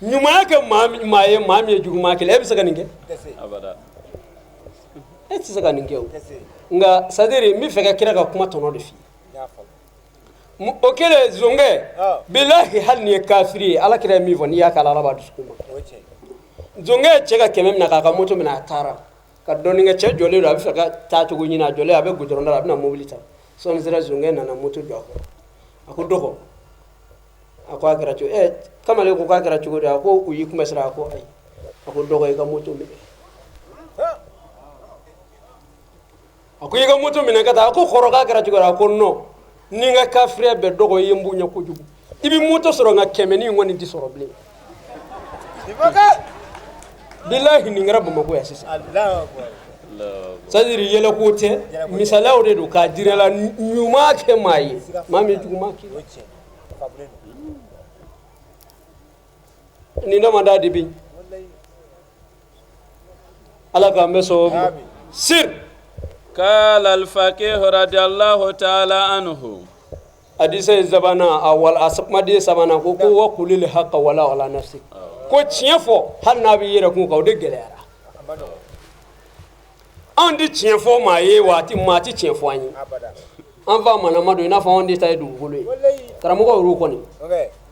Ɲumanya kɛ maa ye maa min ye juguman kɛ, e bɛ se ka nin kɛ? E tɛ se ka nin kɛ o. Nka c'est à dire n bɛ fɛ ka kira ka kuma tɔnɔ de f'i ye. O kɛlen zonkɛ, bilahi hali ni ye kafiri ye, Ala kira ye min fɔ, n'i y'a k'a la, Ala b'a dusukun ma. Zonkɛ ye cɛ ka 100 minɛ k'a ka moto minɛ, a taara ka dɔɔnin kɛ, cɛ jɔlen don, a bɛ fɛ ka taa cogo ɲini, a jɔlen a bɛ goudron da la, a bɛna mobili ta. Sɔɔni sera, zonkɛ nana moto jɔ a kɔrɔ. A ko dɔgɔ, a ko a kɛra cogo, kamalen ko k'a kɛra cogo di? A ko u y'i kunbɛ sira. A ko ayi. A ko dɔgɔ, i ka moto minɛ. A ko i ka moto minɛ ka taa. A ko kɔrɔ, k'a kɛra cogo di? A ko non, ni n ka kafiriya bɛɛ, dɔgɔ, i ye n bonya kojugu, i bɛ moto sɔrɔ, nka 100 nin kɔni tɛ sɔrɔ bilen. Bilahi nin kɛra Bamakɔ yan sisan. C'est à dire yɛlɛko tɛ, misaliyaw de don k'a jira la, ɲuman kɛ maa ye maa min ye juguman kɛ. Nin dama da de bɛ Ala k'an bɛɛ sɔn sir. Qala al-faqih radiyallahu ta'ala anhu. Hadisa ye sabanan, a wal a kumaden sabanan ko wa qulil haqqa wala ala nafsi, ko tiɲɛ fɔ hali n'a b'i yɛrɛ kun kan, o de gɛlɛyara. Anw tɛ tiɲɛ fɔ maa ye, waati maa tɛ tiɲɛ fɔ an ye. An fa manama don i n'a fɔ anw de ta ye dugukolo ye. Karamɔgɔ yɛrɛ kɔni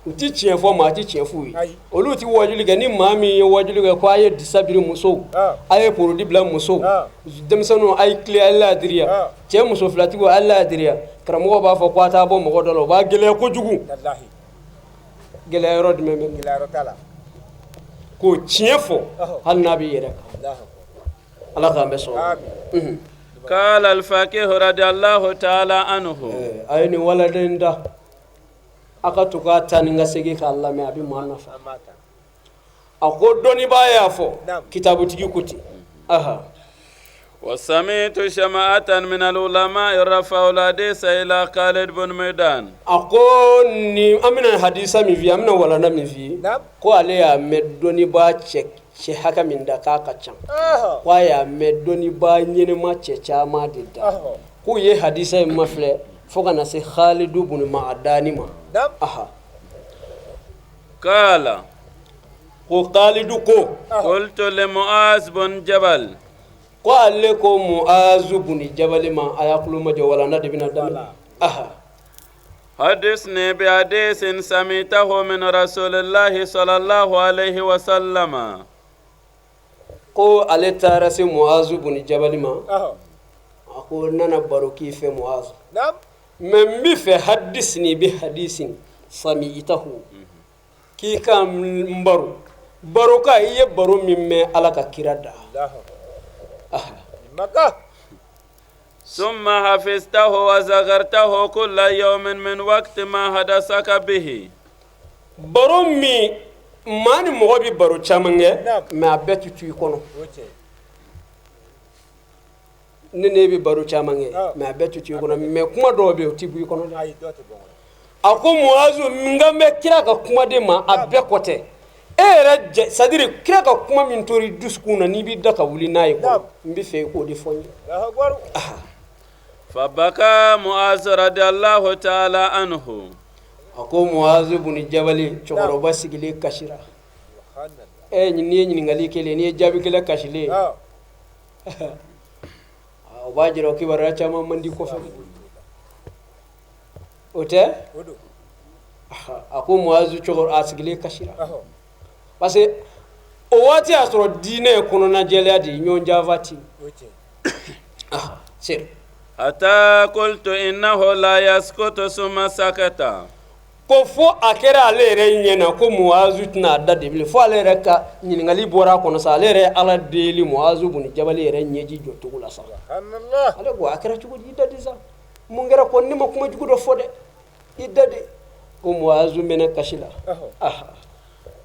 u tɛ tiɲɛ fɔ, maa tɛ tiɲɛ f'u ye. Olu tɛ wajuli kɛ. Ni maa min ye wajuli kɛ ko a ye disa biri musow, a ye porodi bila musow, denmisɛnninw a ye tile a ye laadiriya, cɛ muso filatigiw a ye laadiriya, karamɔgɔ b'a fɔ ko a t'a bɔ mɔgɔ dɔ la, o b'a gɛlɛya kojugu. Gɛlɛya yɔrɔ jumɛn bɛ? Gɛlɛya t'a la. K'o tiɲɛ fɔ, hali n'a b'i yɛrɛ kan. Ala k'an bɛ sɔn. قال الفقيه رضي الله تعالى عنه. A ye nin waladen da, a ka to k'a ta ni ka segin k'a lamɛn, a bɛ maa nafa. A ko dɔnnibaa y'a fɔ, kitabutigi ko ten. Aha. وسمعت جماعة من العلماء رفعوا الحديث إلى خالد بن معدان. A ko ni an bɛna hadisa min f'i ye, an bɛna walanda min f'i ye, ko ale y'a mɛn dɔnnibaa cɛ hakɛ min da k'a ka ca, ko a y'a mɛn dɔnnibaa ɲɛnɛma cɛ caman de da, k'u ye hadisa in mafilɛ fo ka na se Khalidu bun Ma'adani ma. Aha. قال. Ko Khalidu ko. قلت لمعاذ بن جبل. Ko ale ko Muazu bun Jabali ma, a y'a kulo majɔ, walanda de bɛna daminɛ. Aha. حدثني بحديث سمعته من رسول الله صلى الله عليه وسلم. Ko ale taara se Muazu bun Jabali ma. A ko n nana baro k'i fɛ Muazu. Mais n bɛ fɛ حدثني بحديث سمعته. K'i ka n baro. Baro ka i ye baro min mɛn Ala ka kira da. ثم حفظته وذكرته كل يوم من وقت ما حدثك به. Baro min maa ni mɔgɔ bɛ baro caman kɛ, mais a bɛɛ tɛ to i kɔnɔ. Ne bɛ baro caman kɛ, mais a bɛɛ tɛ to i kɔnɔ, mais kuma dɔw bɛ yen, o tɛ bɔ i kɔnɔ dɛ. A ko Muazu, n kan bɛ kira ka kumaden ma, a bɛɛ kɔ tɛ. E yɛrɛ jɛ, c'est à dire kira ka kuma min tora i dusukun na, n'i b'i da ka wuli n'a ye kɔnɔ, n bɛ fɛ i k'o de fɔ n ye. فبكى معاذ رضي الله تعالى عنه. A ko Muazu bun Jabali, cɛkɔrɔba sigilen kasira. Ɛ, n'i ye ɲininkali kelen, n'i ye jaabi kelen kasilen, o b'a jira o kibaruya caman man di kɔfɛ. O tɛ? A ko Muazu cɛkɔrɔba a sigilen kasira. Parce que o waati y'a sɔrɔ diinɛ ye kɔnɔnajɛlenya de ye, ɲɔgɔn janfa tɛ yen. Seri. حتى قلت إنه لا يسكت ثم سكت. Ko fo a kɛra ale yɛrɛ ɲɛna ko Muazu tɛna a da de bilen, fo ale yɛrɛ ka ɲininkali bɔra a kɔnɔ sa, ale yɛrɛ ye Ala deli Muazu bun Jabali yɛrɛ ɲɛji jɔ cogo la sa. Ale ko a kɛra cogo di, i da de sa, mun kɛra ko ne ma kuma jugu dɔ fɔ dɛ, i da de. Ko Muazu mɛnna kasi la.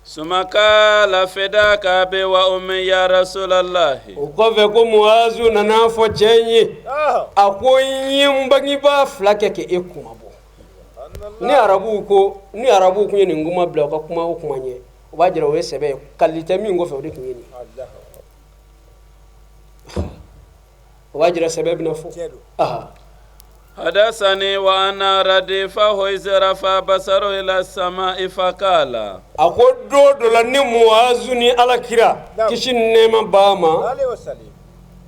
ثم قال فداك أبي وأمي يا رسول الله. O kɔfɛ ko Muazu nana fɔ cɛ in ye, a ko n ye n bangebaa fila kɛ k'e kuma bɔ. Ni arabuw ko, ni arabuw tun ye nin kuma bila u ka kuma o kuma ɲɛ, o b'a jira o ye sɛbɛ ye, kalili tɛ min kɔfɛ, o de tun ye nin ye. O b'a jira sɛbɛ bɛna fɔ. حدثني وأنا رديفه إذ رفع بصره إلى السماء فقال. A ko don dɔ la, ni Muazu ni Ala kira kisi ni nɛɛma b'a ma,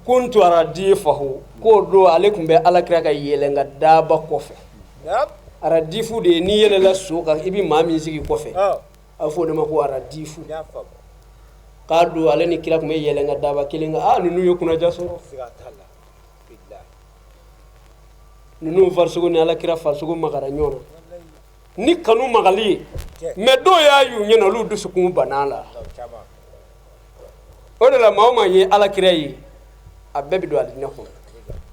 كنت رديفه, k'o don ale tun bɛ Ala kira ka yɛlɛn ka daaba kɔfɛ. Aradifu de ye n'i yɛlɛla so kan, i bɛ maa min sigi kɔfɛ, a bɛ fɔ o de ma ko aradifu. K'a don ale ni kira tun bɛ yɛlɛn ka daaba kelen kan. Aa, ninnu ye kunnaja sɔrɔ, ninnu farisogo ni Ala kira farisogo magara ɲɔgɔn na ni kanu magali ye, mais dɔw y'a y'u ɲɛna, olu dusukun banna la. O de la maa o maa ye Ala kira ye, a bɛɛ bɛ don alijinɛ kɔnɔ.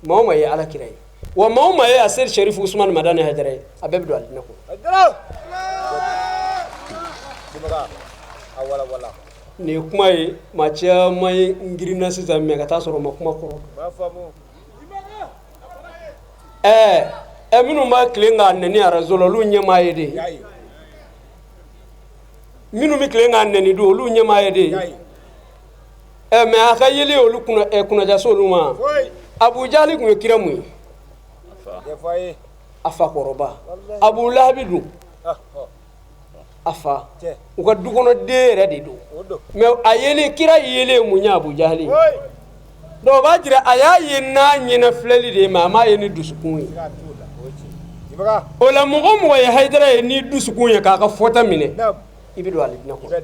Maa o maa ye Ala kira ye, wa maa o maa ye a seri Sherifu Usumani Madani Hayidara ye, a bɛɛ bɛ don alijinɛ kɔnɔ. Nin ye kuma ye, maa caman ye n girinna sisan, mais ka taa sɔrɔ o ma kuma kɔrɔ. Ɛɛ ɛ, minnu b'a tilen k'a nɛni arajo la, olu ɲɛ m'a ye de. Minnu bɛ tilen k'a nɛni don, olu ɲɛ m'a ye de. Ɛ, mais a ka yeli olu kunna ɛ kunnaja se olu ma. Abu Jahali tun ye kira mun ye? A fakɔrɔba. Abu Lahabi dun, a fa, u ka du kɔnɔ den yɛrɛ de don, mais a yelen, kira yelen mun ye Abu Jahali ye? Donc o b'a jira a y'a ye n'a ɲɛna filɛli de ye, mais a m'a ye ni dusukun ye. O la mɔgɔ o mɔgɔ ye Hayidara ye ni dusukun ye k'a ka fɔta minɛ, i bɛ don alijinɛ kɔnɔ.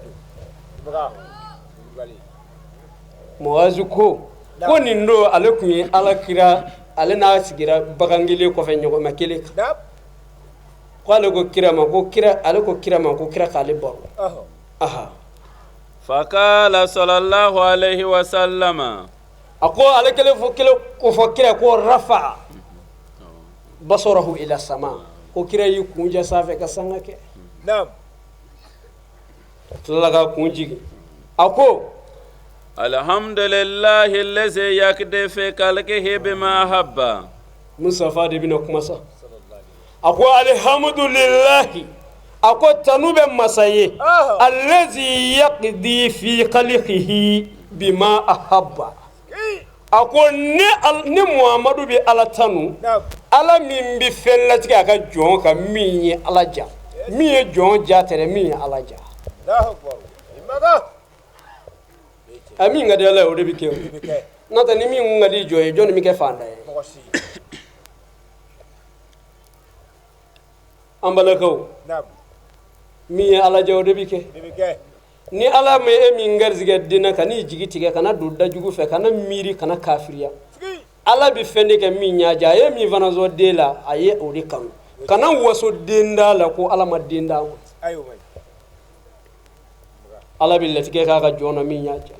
Muazu ko nin don ale tun ye Ala kira, ale n'a sigira bagan kelen kɔfɛ ɲɔgɔnma kelen kan. Ko ale ko kira ma ko kira ale ko kira ma ko kira k'ale baro. Aha. Fakala sallallahu alaihi wa sallama. A ko ale kelen fo kelen ko fɔ kira ko rafa basarahu ila sama. Ko kira y'i kun jɛ sanfɛ ka sanga kɛ. Naam. A tilala ka kun jigin. A ko alhamdulillahi allazi yaqdi fi khalqihi bima ahabba. Mustafa de bɛna kuma sa. A ko alhamdulillahi. A ko tanu bɛ masa ye. Allazi yaqdi fi khalqihi bima ahabba. A ko ni Muhamadu bɛ Ala tanu, Ala min bɛ fɛn latigɛ a ka jɔn kan min ye Ala ja, min ye jɔn ja tɛ dɛ, min ye Ala ja. A min ka di Ala ye o de bɛ kɛ o. N'o tɛ ni min kun ka di jɔn ye, jɔn de bɛ kɛ faantan ye? An balakaw, min ye Ala ja o de bɛ kɛ. Ni Ala ma e min garisɛgɛ den na, ka n'i jigi tigɛ, kana don dajugu fɛ, kana miiri, kana kafiriya. Ala bɛ fɛn de kɛ min y'a diya, a ye min fana sɔn den la, a ye o de kanu. Kana waso den da la ko Ala ma den d'a ma. Ala bɛ latigɛ k'a ka jɔn na min y'a diya.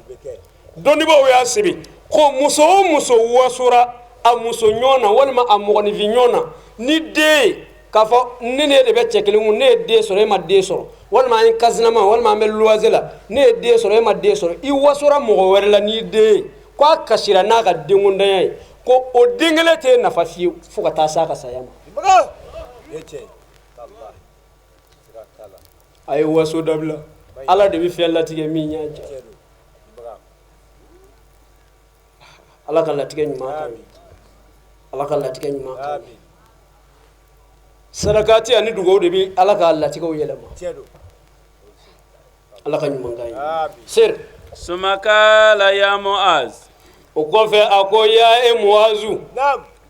Dɔnnibaaw y'a sɛbɛn ko muso o muso wasora a muso ɲɔgɔn na walima a mɔgɔninfin ɲɔgɔn na ni den ye, k'a fɔ ne ne de bɛ cɛ kelen kun, ne ye den sɔrɔ e ma den sɔrɔ, walima an ye kasinama, walima an bɛ luwanse la, ne ye den sɔrɔ e ma den sɔrɔ, i wasora mɔgɔ wɛrɛ la n'i den ye, k'a kasira n'a ka denkundanya ye, ko o den kelen tɛ nafa fiyewu fo ka taa s'a ka saya ma. A ye waso dabila. Ala de bɛ fɛn latigɛ min y'a diya. Ala ka latigɛ ɲuman kan ye. Ala ka latigɛ ɲuman kan ye. Sarakati ani dugawu de bɛ Ala ka latigɛw yɛlɛma. Ala ka ɲuman kan ye. Seri. Summa qala ya Muaz. O kɔfɛ a ko ya e Muazu.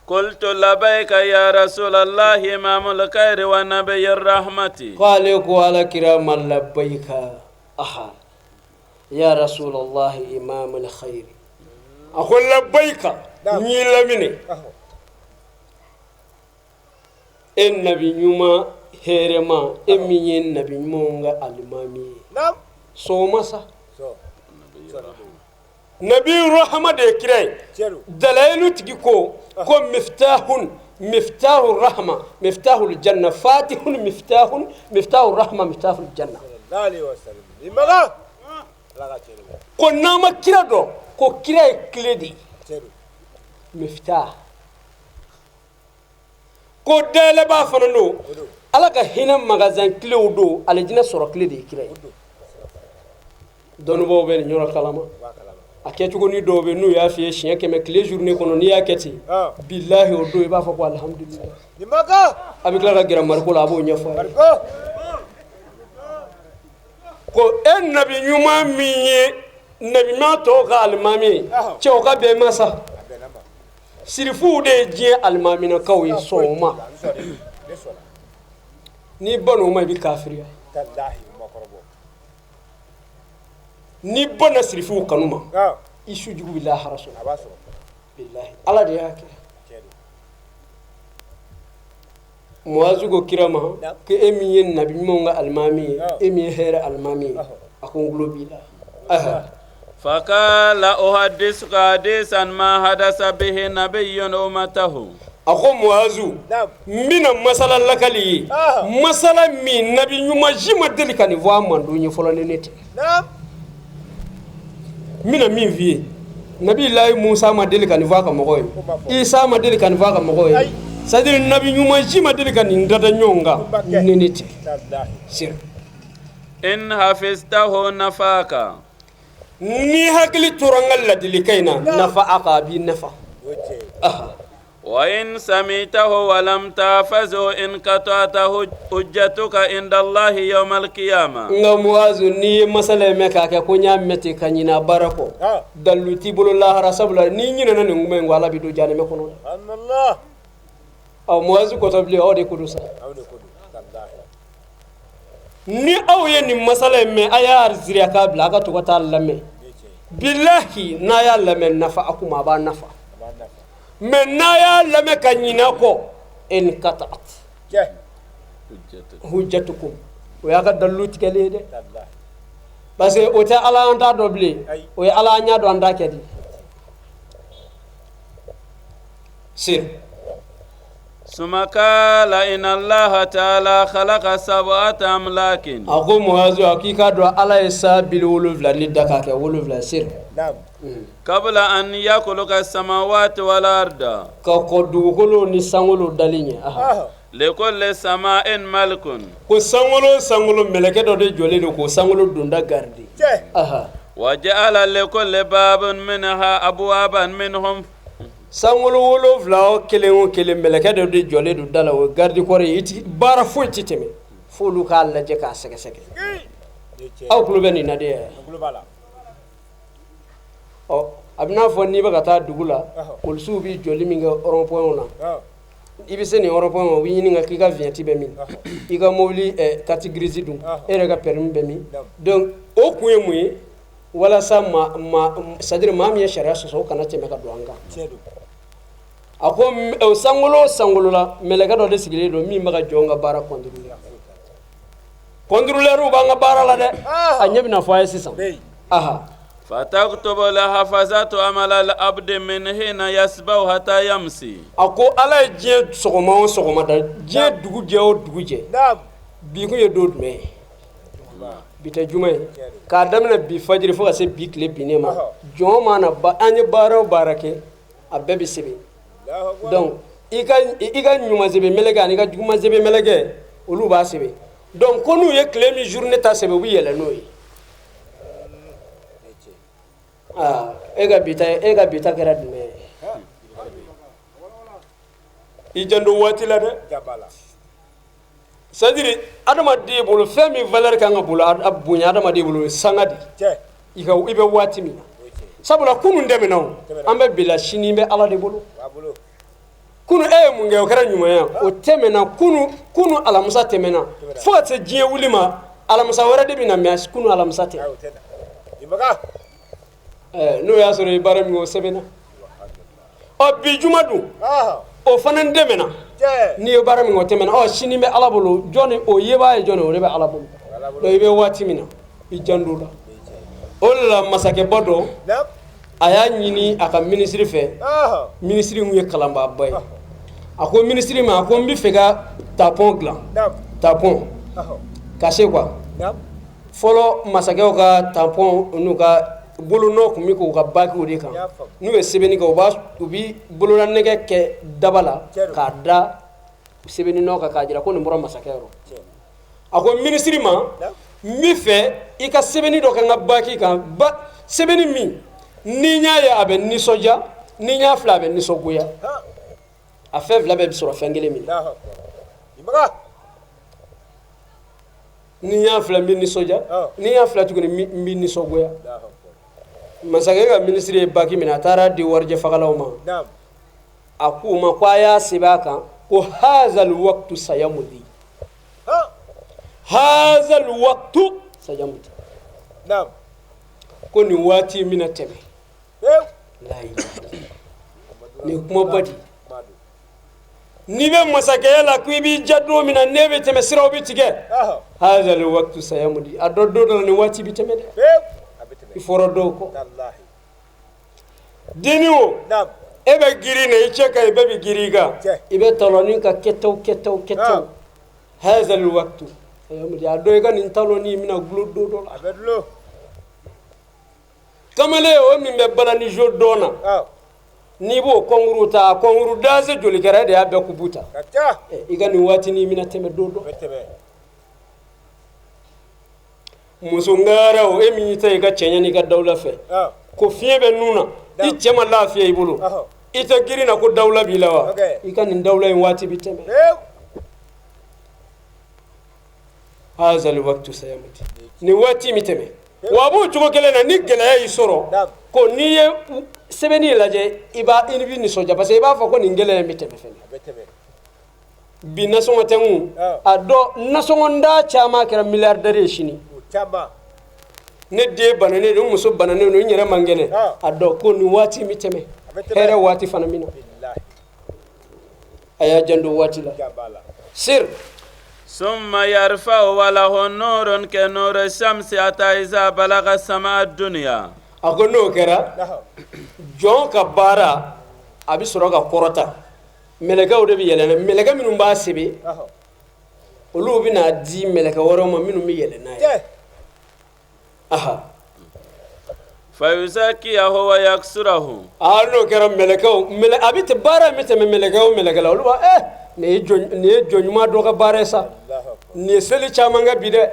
Qultu labayka ya Rasulallah imamul khairi wa nabiyir rahmati. Ko ale ko Ala kira ma labayka. Aha. Ya Rasulallah imamul khairi. A ko labayka. N y'i laminɛ. E nabi ɲuman hɛrɛma, e min ye nabi ɲumanw ka alimami ye. Sɔgɔma sa. Nabi rahama de ye kira ye. Dalayilu tigi ko ko miftahun miftahu rahma miftahul janna fatihun miftahun miftahu rahma miftahul janna. Ko n'an ma kira dɔn, ko kira ye clé de ye. Miftah. Ko dayɛlɛbaa fana don, Ala ka hinɛ magasin kilew don, alijinɛ sɔrɔ kile de ye kira ye. Dɔnnibaaw bɛ nin yɔrɔ kalama. A kɛcogo ni dɔw bɛ n'u y'a f'i ye siɲɛ 100 tile journée kɔnɔ, n'i y'a kɛ ten, bilahi o don i b'a fɔ ko alihamudulilayi. A bɛ tila ka gɛrɛ Mariko la, a b'o ɲɛfɔ a ye. Ko e nabi ɲuman min ye nabi ɲuman tɔw ka alimami ye, cɛw ka bɛn ma sa. Sirifuw de ye diɲɛ alimaminakaw ye sɔgɔma. N'i banna o ma, i bɛ kafiriya. N'i banna sirifuw kanu ma, i su jugu bɛ lahara sɔrɔ. Bilahi Ala de y'a kɛ. Muazu ko kira ma ko e min ye nabi ɲumanw ka alimami ye, e min ye hɛrɛ alimami ye, a ko n tulo b'i la. Fakala uhadisuka hadisan ma hadasa bihi nabiyyun ummatahu. A ko Muazu, n bɛna masala lakali ye, masala min nabi ɲuman si ma deli ka nin fɔ a mantɔn ye fɔlɔ ni ne tɛ. N bɛna min f'i ye, nabi layi Musa ma deli ka nin fɔ a ka mɔgɔw ye, Isa ma deli ka nin fɔ a ka mɔgɔw ye, c'est à dire nabi ɲuman si ma deli ka nin dada ɲɔgɔn kan ni ne tɛ. Sir. In hafistahu nafaka. Ni hakili tora n ka ladilikan in na, nafa a ka, a b'i nafa. Wa in samitahu wa lam tahfazu in qata'ta hujjatuka inda Allahi yawmal qiyamah. Nka Muazu, n'i ye masala in mɛn k'a kɛ ko n y'a mɛn ten ka ɲinɛ a baara kɔ, dalilu t'i bolo lahara, sabula n'i ɲinɛna nin kuma in kɔ, Ala b'i don jahanamɛ kɔnɔ. Ɔ Muazu kɔtɔ bilen, aw de ko don sa. Ni aw ye nin masala in mɛn, a y'a ziriya k'a bila, a ka to ka taa lamɛn. Bilahi n'a y'a lamɛn nafa a kuma, a b'a nafa. Mais n'a y'a lamɛn ka ɲinɛ kɔ, in qata'at. Hujjatukum, o y'a ka dalilu tigɛlen ye dɛ, parce que o tɛ Ala an t'a dɔn bilen, o ye Ala an y'a dɔn an t'a kɛ di. Sir. Summa kala inna Allaha taala khalaqa sab'ata amlakin. A ko Muhazu, a k'i k'a dɔn Ala ye san 70 ni da k'a kɛ 7. Sir. Kabla an yakhluqa samawati wal arda. Ka kɔn dugukolo ni sankolo dali ɲɛ. Aha. Likulli sama'in malikun. Ko sankolo sankolo mɛlɛkɛ dɔ de jɔlen don k'o sankolo donda garder. Aha. Wa ja'ala likulli babin minha abwaban minhum. Sankolo 7 o kelen o kelen mɛlɛkɛ dɔ de jɔlen don da la, o ye garde corps ye. I ti baara foyi ti tɛmɛ f'olu k'a lajɛ k'a sɛgɛsɛgɛ. Aw tulo bɛ nin na de. Ɔ, a bɛ n'a fɔ n'i bɛ ka taa dugu la, polisiw bɛ jɔli min kɛ rond point na, i bɛ se nin rond point ma, u b'i ɲininka k'i ka vignette bɛ min, i ka mobili carte grise dun, e yɛrɛ ka permis bɛ min. Donc o kun ye mun ye? Walasa ma ma c'est à dire maa min ye sariya sɔsɔ, o kana tɛmɛ ka don an kan. A ko o sankolo o sankolo la, mɛlɛkɛ dɔ de sigilen don min bɛ ka jɔn ka baara contrôler. Contrôleur b'an ka baara la dɛ, a ɲɛ bɛna fɔ a ye sisan. Aha. Fataktubu lahafazatu amala al-abdi min hina yasbahu hatta yamsi. A ko Ala ye diɲɛ sɔgɔma o sɔgɔma da, diɲɛ dugu jɛ o dugu jɛ. Bi kun ye don jumɛn ye? Bi tɛ juma ye. K'a daminɛ bi fajiri fo ka se bi tile binnen ma, jɔn mana ba an ye baara o baara kɛ, a bɛɛ bɛ sɛbɛn. Donc i ka ɲuman sɛbɛn mɛlɛkɛ ani i ka juguman sɛbɛn mɛlɛkɛ, olu b'a sɛbɛn. Donc ko n'u ye tile min journée ta sɛbɛn, u bɛ yɛlɛ n'o ye. Aa, e ka bi ta, e ka bi ta kɛra jumɛn ye? I janto waati la dɛ. C'est à dire adamaden bolo, fɛn min valeur kan ka bolo a bonya adamaden bolo, o ye sanga de ye. I ka i bɛ waati min na, sabula kunun tɛmɛna, o an bɛ bi la, sini bɛ Ala de bolo. Kunun e ye mun kɛ, o kɛra ɲuman ye, o tɛmɛna. Kunun, kunun alamisa tɛmɛna, fo ka se diɲɛ wuli ma, alamisa wɛrɛ de bɛ na, mais kunun alamisa tɛ. N'o y'a sɔrɔ i baara min kɛ, o sɛbɛnna. Ɔ, bi juma dun, o fana tɛmɛna. N'i ye baara min kɛ, o tɛmɛna. Ɔ, sini bɛ Ala bolo, jɔnni o yebaa ye jɔnni, o de bɛ Ala bolo. Donc i bɛ waati min na, i janto la. O de la masakɛba dɔ, a y'a ɲini a ka minisiri fɛ, minisiri min ye kalanbaaba ye. A ko minisiri ma, a ko n bɛ fɛ ka tapon dilan, tapon ka se quoi. Fɔlɔ masakɛw ka tapon n'u ka bolonɔ tun bɛ k'u ka bakiw de kan. N'u ye sɛbɛnni kɛ, u bɛ bololanɛgɛ kɛ daba la k'a da sɛbɛnni nɔ kan k'a jira ko nin bɔra masakɛ yɔrɔ. A ko minisiri ma, n bɛ fɛ i ka sɛbɛnni dɔ kɛ n ka baki kan, ba sɛbɛnni min ni n y'a ye a bɛ nisɔndiya, ni n y'a filɛ a bɛ nisɔngoya. A fɛn fila bɛɛ bɛ sɔrɔ fɛn kelen min na. Ni n y'a filɛ n bɛ nisɔndiya, ni n y'a filɛ tuguni n bɛ nisɔngoya. Masakɛ ka minisiri ye baki minɛ, a taara di warijɛ fagalaw ma. A k'u ma ko a y'a sɛbɛn a kan ko hazal waktu sayamudi, hazal waktu sayamudi, ko nin waati in bɛna tɛmɛ. Nin kumaba di. N'i bɛ masakɛya la ko i b'i ja don min na, n'e bɛ tɛmɛ, siraw bɛ tigɛ. Hazal waktu sayamudi, a dɔ don dɔ la nin waati bɛ tɛmɛ dɛ. I fɔra dɔw kɔ. Denni o, e bɛ girin na, i cɛ ka ɲi, bɛɛ bɛ girin i kan, i bɛ talɔnin ka kɛtɛw kɛtɛw kɛtɛw. Hazal waktu sayamudi, a dɔ i ka nin talɔnin bɛna gulon don dɔ la. Kamalen o min bɛ balani jo dɔn na, n'i b'o concours ta, a concours danse joli kɛra, e de y'a bɛɛ kupu ta. I ka nin waatinin bɛna tɛmɛ don dɔ. Muso ŋara o, e min y'i ta i ka cɛɲɛ n'i ka dawula fɛ, ko fiɲɛ bɛ nun na, i cɛ ma lafiya i bolo, i tɛ girin na ko dawula b'i la wa? I ka nin dawula in waati bɛ tɛmɛ. Hazal waktu sayamudi, nin waati bɛ tɛmɛ. Wa a b'o cogo kelen na, ni gɛlɛya y'i sɔrɔ, ko n'i ye sɛbɛnni lajɛ, i b'a i bɛ nisɔndiya, parce que i b'a fɔ ko nin gɛlɛya in bɛ tɛmɛ fɛnɛ. Bi nasɔngɔ tɛ n kun, a dɔ nasɔngɔ da caman kɛra milliardaire ye sini. Ne den bananen don, n muso bananen don, n yɛrɛ man kɛnɛ. A dɔn ko nin waati in bɛ tɛmɛ, hɛrɛ waati fana bɛ na. A y'a janto waati la. Sir. ثم يرفع وله نور كنور الشمس حتى إذا بلغ السماء الدنيا. A ko n'o kɛra, jɔn ka baara a bɛ sɔrɔ ka kɔrɔta, mɛlɛkɛw de bɛ yɛlɛ, mɛlɛkɛ minnu b'a sɛbɛn, olu bɛna di mɛlɛkɛ wɛrɛw ma minnu bɛ yɛlɛ n'a ye. Aha. فيزكيه ويكسره. Aa, n'o kɛra, mɛlɛkɛw mɛlɛ a bɛ tɛ baara in bɛ tɛmɛ mɛlɛkɛ o mɛlɛkɛ la, olu b'a nin ye jɔn ɲuman dɔ ka baara ye sa, nin ye seli caman kɛ bi dɛ,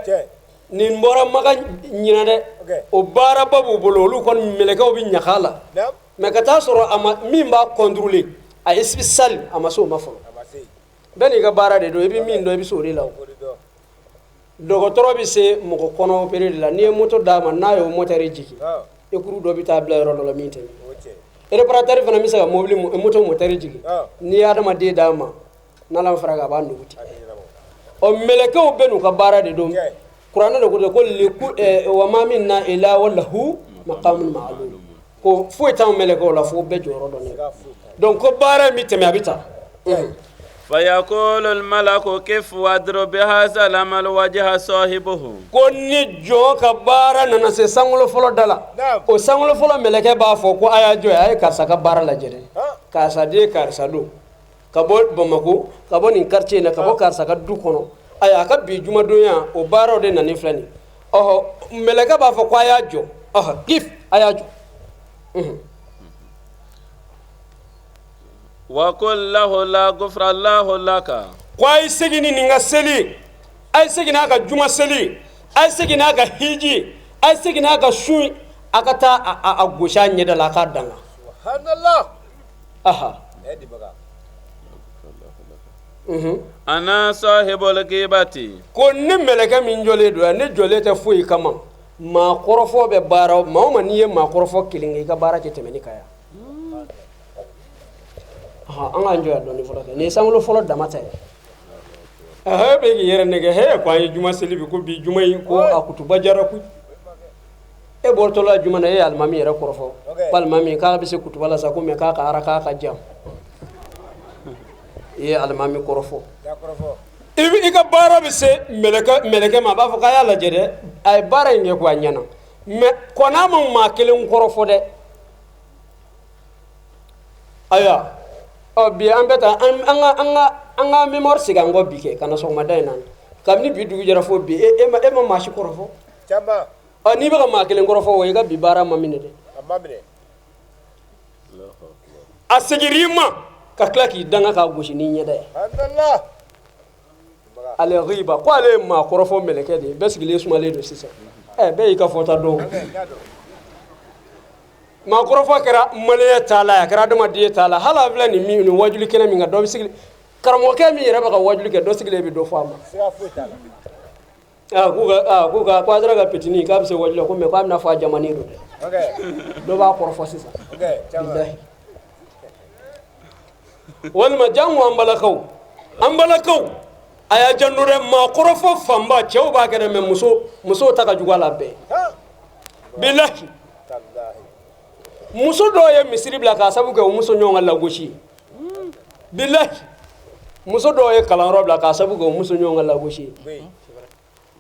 nin bɔra Maka ɲinan dɛ. O baaraba b'u bolo, olu kɔni mɛlɛkɛw bɛ ɲaga la. Mɛ ka taa sɔrɔ a ma min b'a contrôler, a ye spécial, a ma se o ma fɔlɔ. Bɛɛ n'i ka baara de don, i bɛ min dɔn, i bɛ se o de la. O dɔgɔtɔrɔ bɛ se mɔgɔ kɔnɔ opéré de la. N'i ye moto d'a ma, n'a y'o moteur jigin, écrou dɔ bɛ taa bila yɔrɔ dɔ la min tɛ. Réparateur fana bɛ se ka mobili moto moteur jigin. N'i ye adamaden d'a ma, n'Ala fara kan, a b'a nugu tigɛ. Ɔ, mɛlɛkɛw bɛɛ n'u ka baara de don. Kuranɛ de ko ten ko liku وما منا إلا وله مقام معلوم, ko foyi t'anw mɛlɛkɛw la fo bɛɛ jɔyɔrɔ dɔnnen. Donc ko baara in bɛ tɛmɛ, a bɛ taa. فيقول الملك قف واضرب بهذا العمل وجه صاحبه. Ko ni jɔn ka baara nana se sankolo fɔlɔ da la, o sankolo fɔlɔ mɛlɛkɛ b'a fɔ ko a y'a jɔ, a ye karisa ka baara lajɛ dɛ, karisa den, karisa don, ka bɔ Bamako, ka bɔ nin quartier in na, ka bɔ karisa ka du kɔnɔ. Ayiwa, a ka bi jumadonya o baaraw de nana filɛ nin. Ɔhɔ, mɛlɛkɛ b'a fɔ ko a y'a jɔ, ɔhɔ, قف, a y'a jɔ. وقل له لا غفر الله لك. Ko a ye segin ni nin ka seli, a ye segin n'a ka juma seli, a ye segin n'a ka hiji, a ye segin n'a ka sun, a ka taa a gosi a ɲɛda la, a k'a danga. Aha. أنا صاحب الغيبة. Ko ni mɛlɛkɛ min jɔlen don yan, ne jɔlen tɛ foyi kama, maa kɔrɔfɔ bɛ baara maa o maa, n'i ye maa kɔrɔfɔ kelen kɛ, i ka baara tɛ tɛmɛ ni kan yan. An k'an jɔ yan dɔɔni fɔlɔ kɛ. Nin ye sankolo fɔlɔ dama ta ye. E bɛ k'i yɛrɛ nɛgɛ he, ko an ye juma seli bi, ko bi juma in ko a kutuba jara koyi. E bɔtɔla juma na, e ye alimami yɛrɛ kɔrɔfɔ ko alimami k'a bɛ se kutuba la sa, ko mɛ k'a ka araka ka jan. I ye alimami kɔrɔfɔ, i bɛ i ka baara bɛ se mɛlɛkɛ ma, a b'a fɔ k'a y'a lajɛ dɛ, a ye baara in kɛ ko a ɲɛna, mɛ kɔn'a ma maa kelen kɔrɔfɔ dɛ. Ayiwa, ɔ bi an bɛ taa an ka mémoire segin an kɔ bi kɛ ka na sɔgɔmada in na, kabini bi dugu jɛra fo bi, e ma maa si kɔrɔfɔ. Ɔ, n'i bɛ ka maa kelen kɔrɔfɔ, o i ka bi baara ma minɛ dɛ. A seginr'i ma ka tila k'i danga k'a gosi n'i ɲɛda ye. Ale riba ko ale ye maa kɔrɔfɔ mɛlɛkɛ de ye. Bɛɛ sigilen sumalen don sisan. Ɛ, bɛɛ y'i ka fɔta dɔn. Maa kɔrɔfɔ kɛra maliyɛn t'a la, a kɛra adamaden t'a la. Hali a filɛ nin min nin wajuli kɛnɛ min kan, dɔ bɛ sigi, karamɔgɔkɛ min yɛrɛ bɛ ka wajuli kɛ, dɔ sigilen bɛ dɔ fɔ a ma. Aa, k'u ka ko a sera ka petini k'a bɛ se wajuli la ko mɛ k'a bɛna fɔ a jamanen don dɛ. Dɔ b'a kɔrɔfɔ sisan, bilahi. Walima jango an balakaw, an balakaw, a y'a janto dɛ, maa kɔrɔfɔ fanba cɛw b'a kɛ dɛ, mɛ musow ta ka jugu a la bɛɛ, bilahi. Muso dɔw ye misiri bila k'a sababu kɛ o muso ɲɔgɔn ka lagosi ye, bilahi. Muso dɔw ye kalanyɔrɔ bila k'a sababu kɛ o muso ɲɔgɔn ka lagosi ye.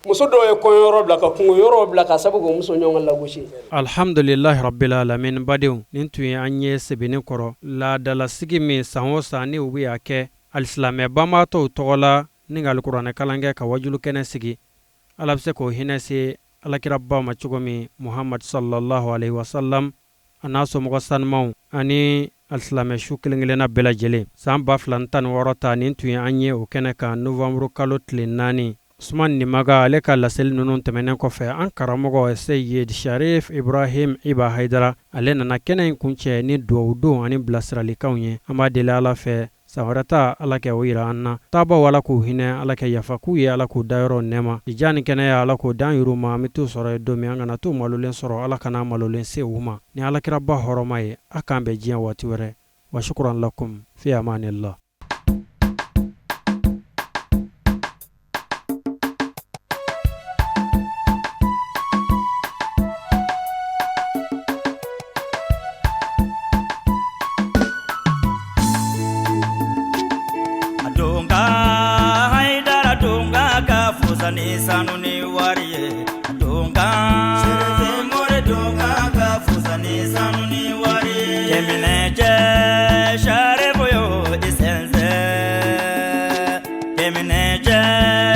Muso dɔw ye kɔɲɔyɔrɔ bila, ka kungoyɔrɔ bila k'a sababu kɛ o muso ɲɔgɔn ka lagosi ye. Alhamdulilahi rabbil alamin. Badenw, nin tun ye an ye sɛbɛnni kɔrɔ laadalasigi min san o san ni u bɛ y'a kɛ alisilamɛ banbaatɔw tɔgɔ la ni ka alikuranɛ kalan kɛ, ka wajulu kɛnɛ sigi. Ala bɛ se k'o hinɛ se alakiraba ma cogo min, Muhamad صلى الله عليه وسلم, a n'a somɔgɔ sanumaw ani alisilamɛ su kelen kelenna bɛɛ lajɛlen. San 2016 ta, nin tun ye an ye o kɛnɛ kan novembre kalo tile 4. Usman Nimaga ale ka laseli ninnu tɛmɛnen kɔfɛ, an karamɔgɔ Seyid Sharif Ibrahim Iba Hayidara, ale nana kɛnɛ in kuncɛ ni duwawu don ani bilasiralikanw ye. An b'a deli Ala fɛ, san wɛrɛ ta, Ala kɛ o yira an na. Taabaw, Ala k'u hinɛ, Ala kɛ yafa k'u ye, Ala k'u dayɔrɔ nɛɛma ja ni kɛnɛya, Ala k'o dan yɛrɛw ma. An bɛ t'u sɔrɔ yen don min, an kana t'u malolen sɔrɔ, Ala kana malolen se u ma ni alakiraba hɔrɔma ye. A k'an bɛn diɲɛ waati wɛrɛ. وشكرا لكم، في أمان الله. Donga Haidara donga. Jateminɛ cɛ.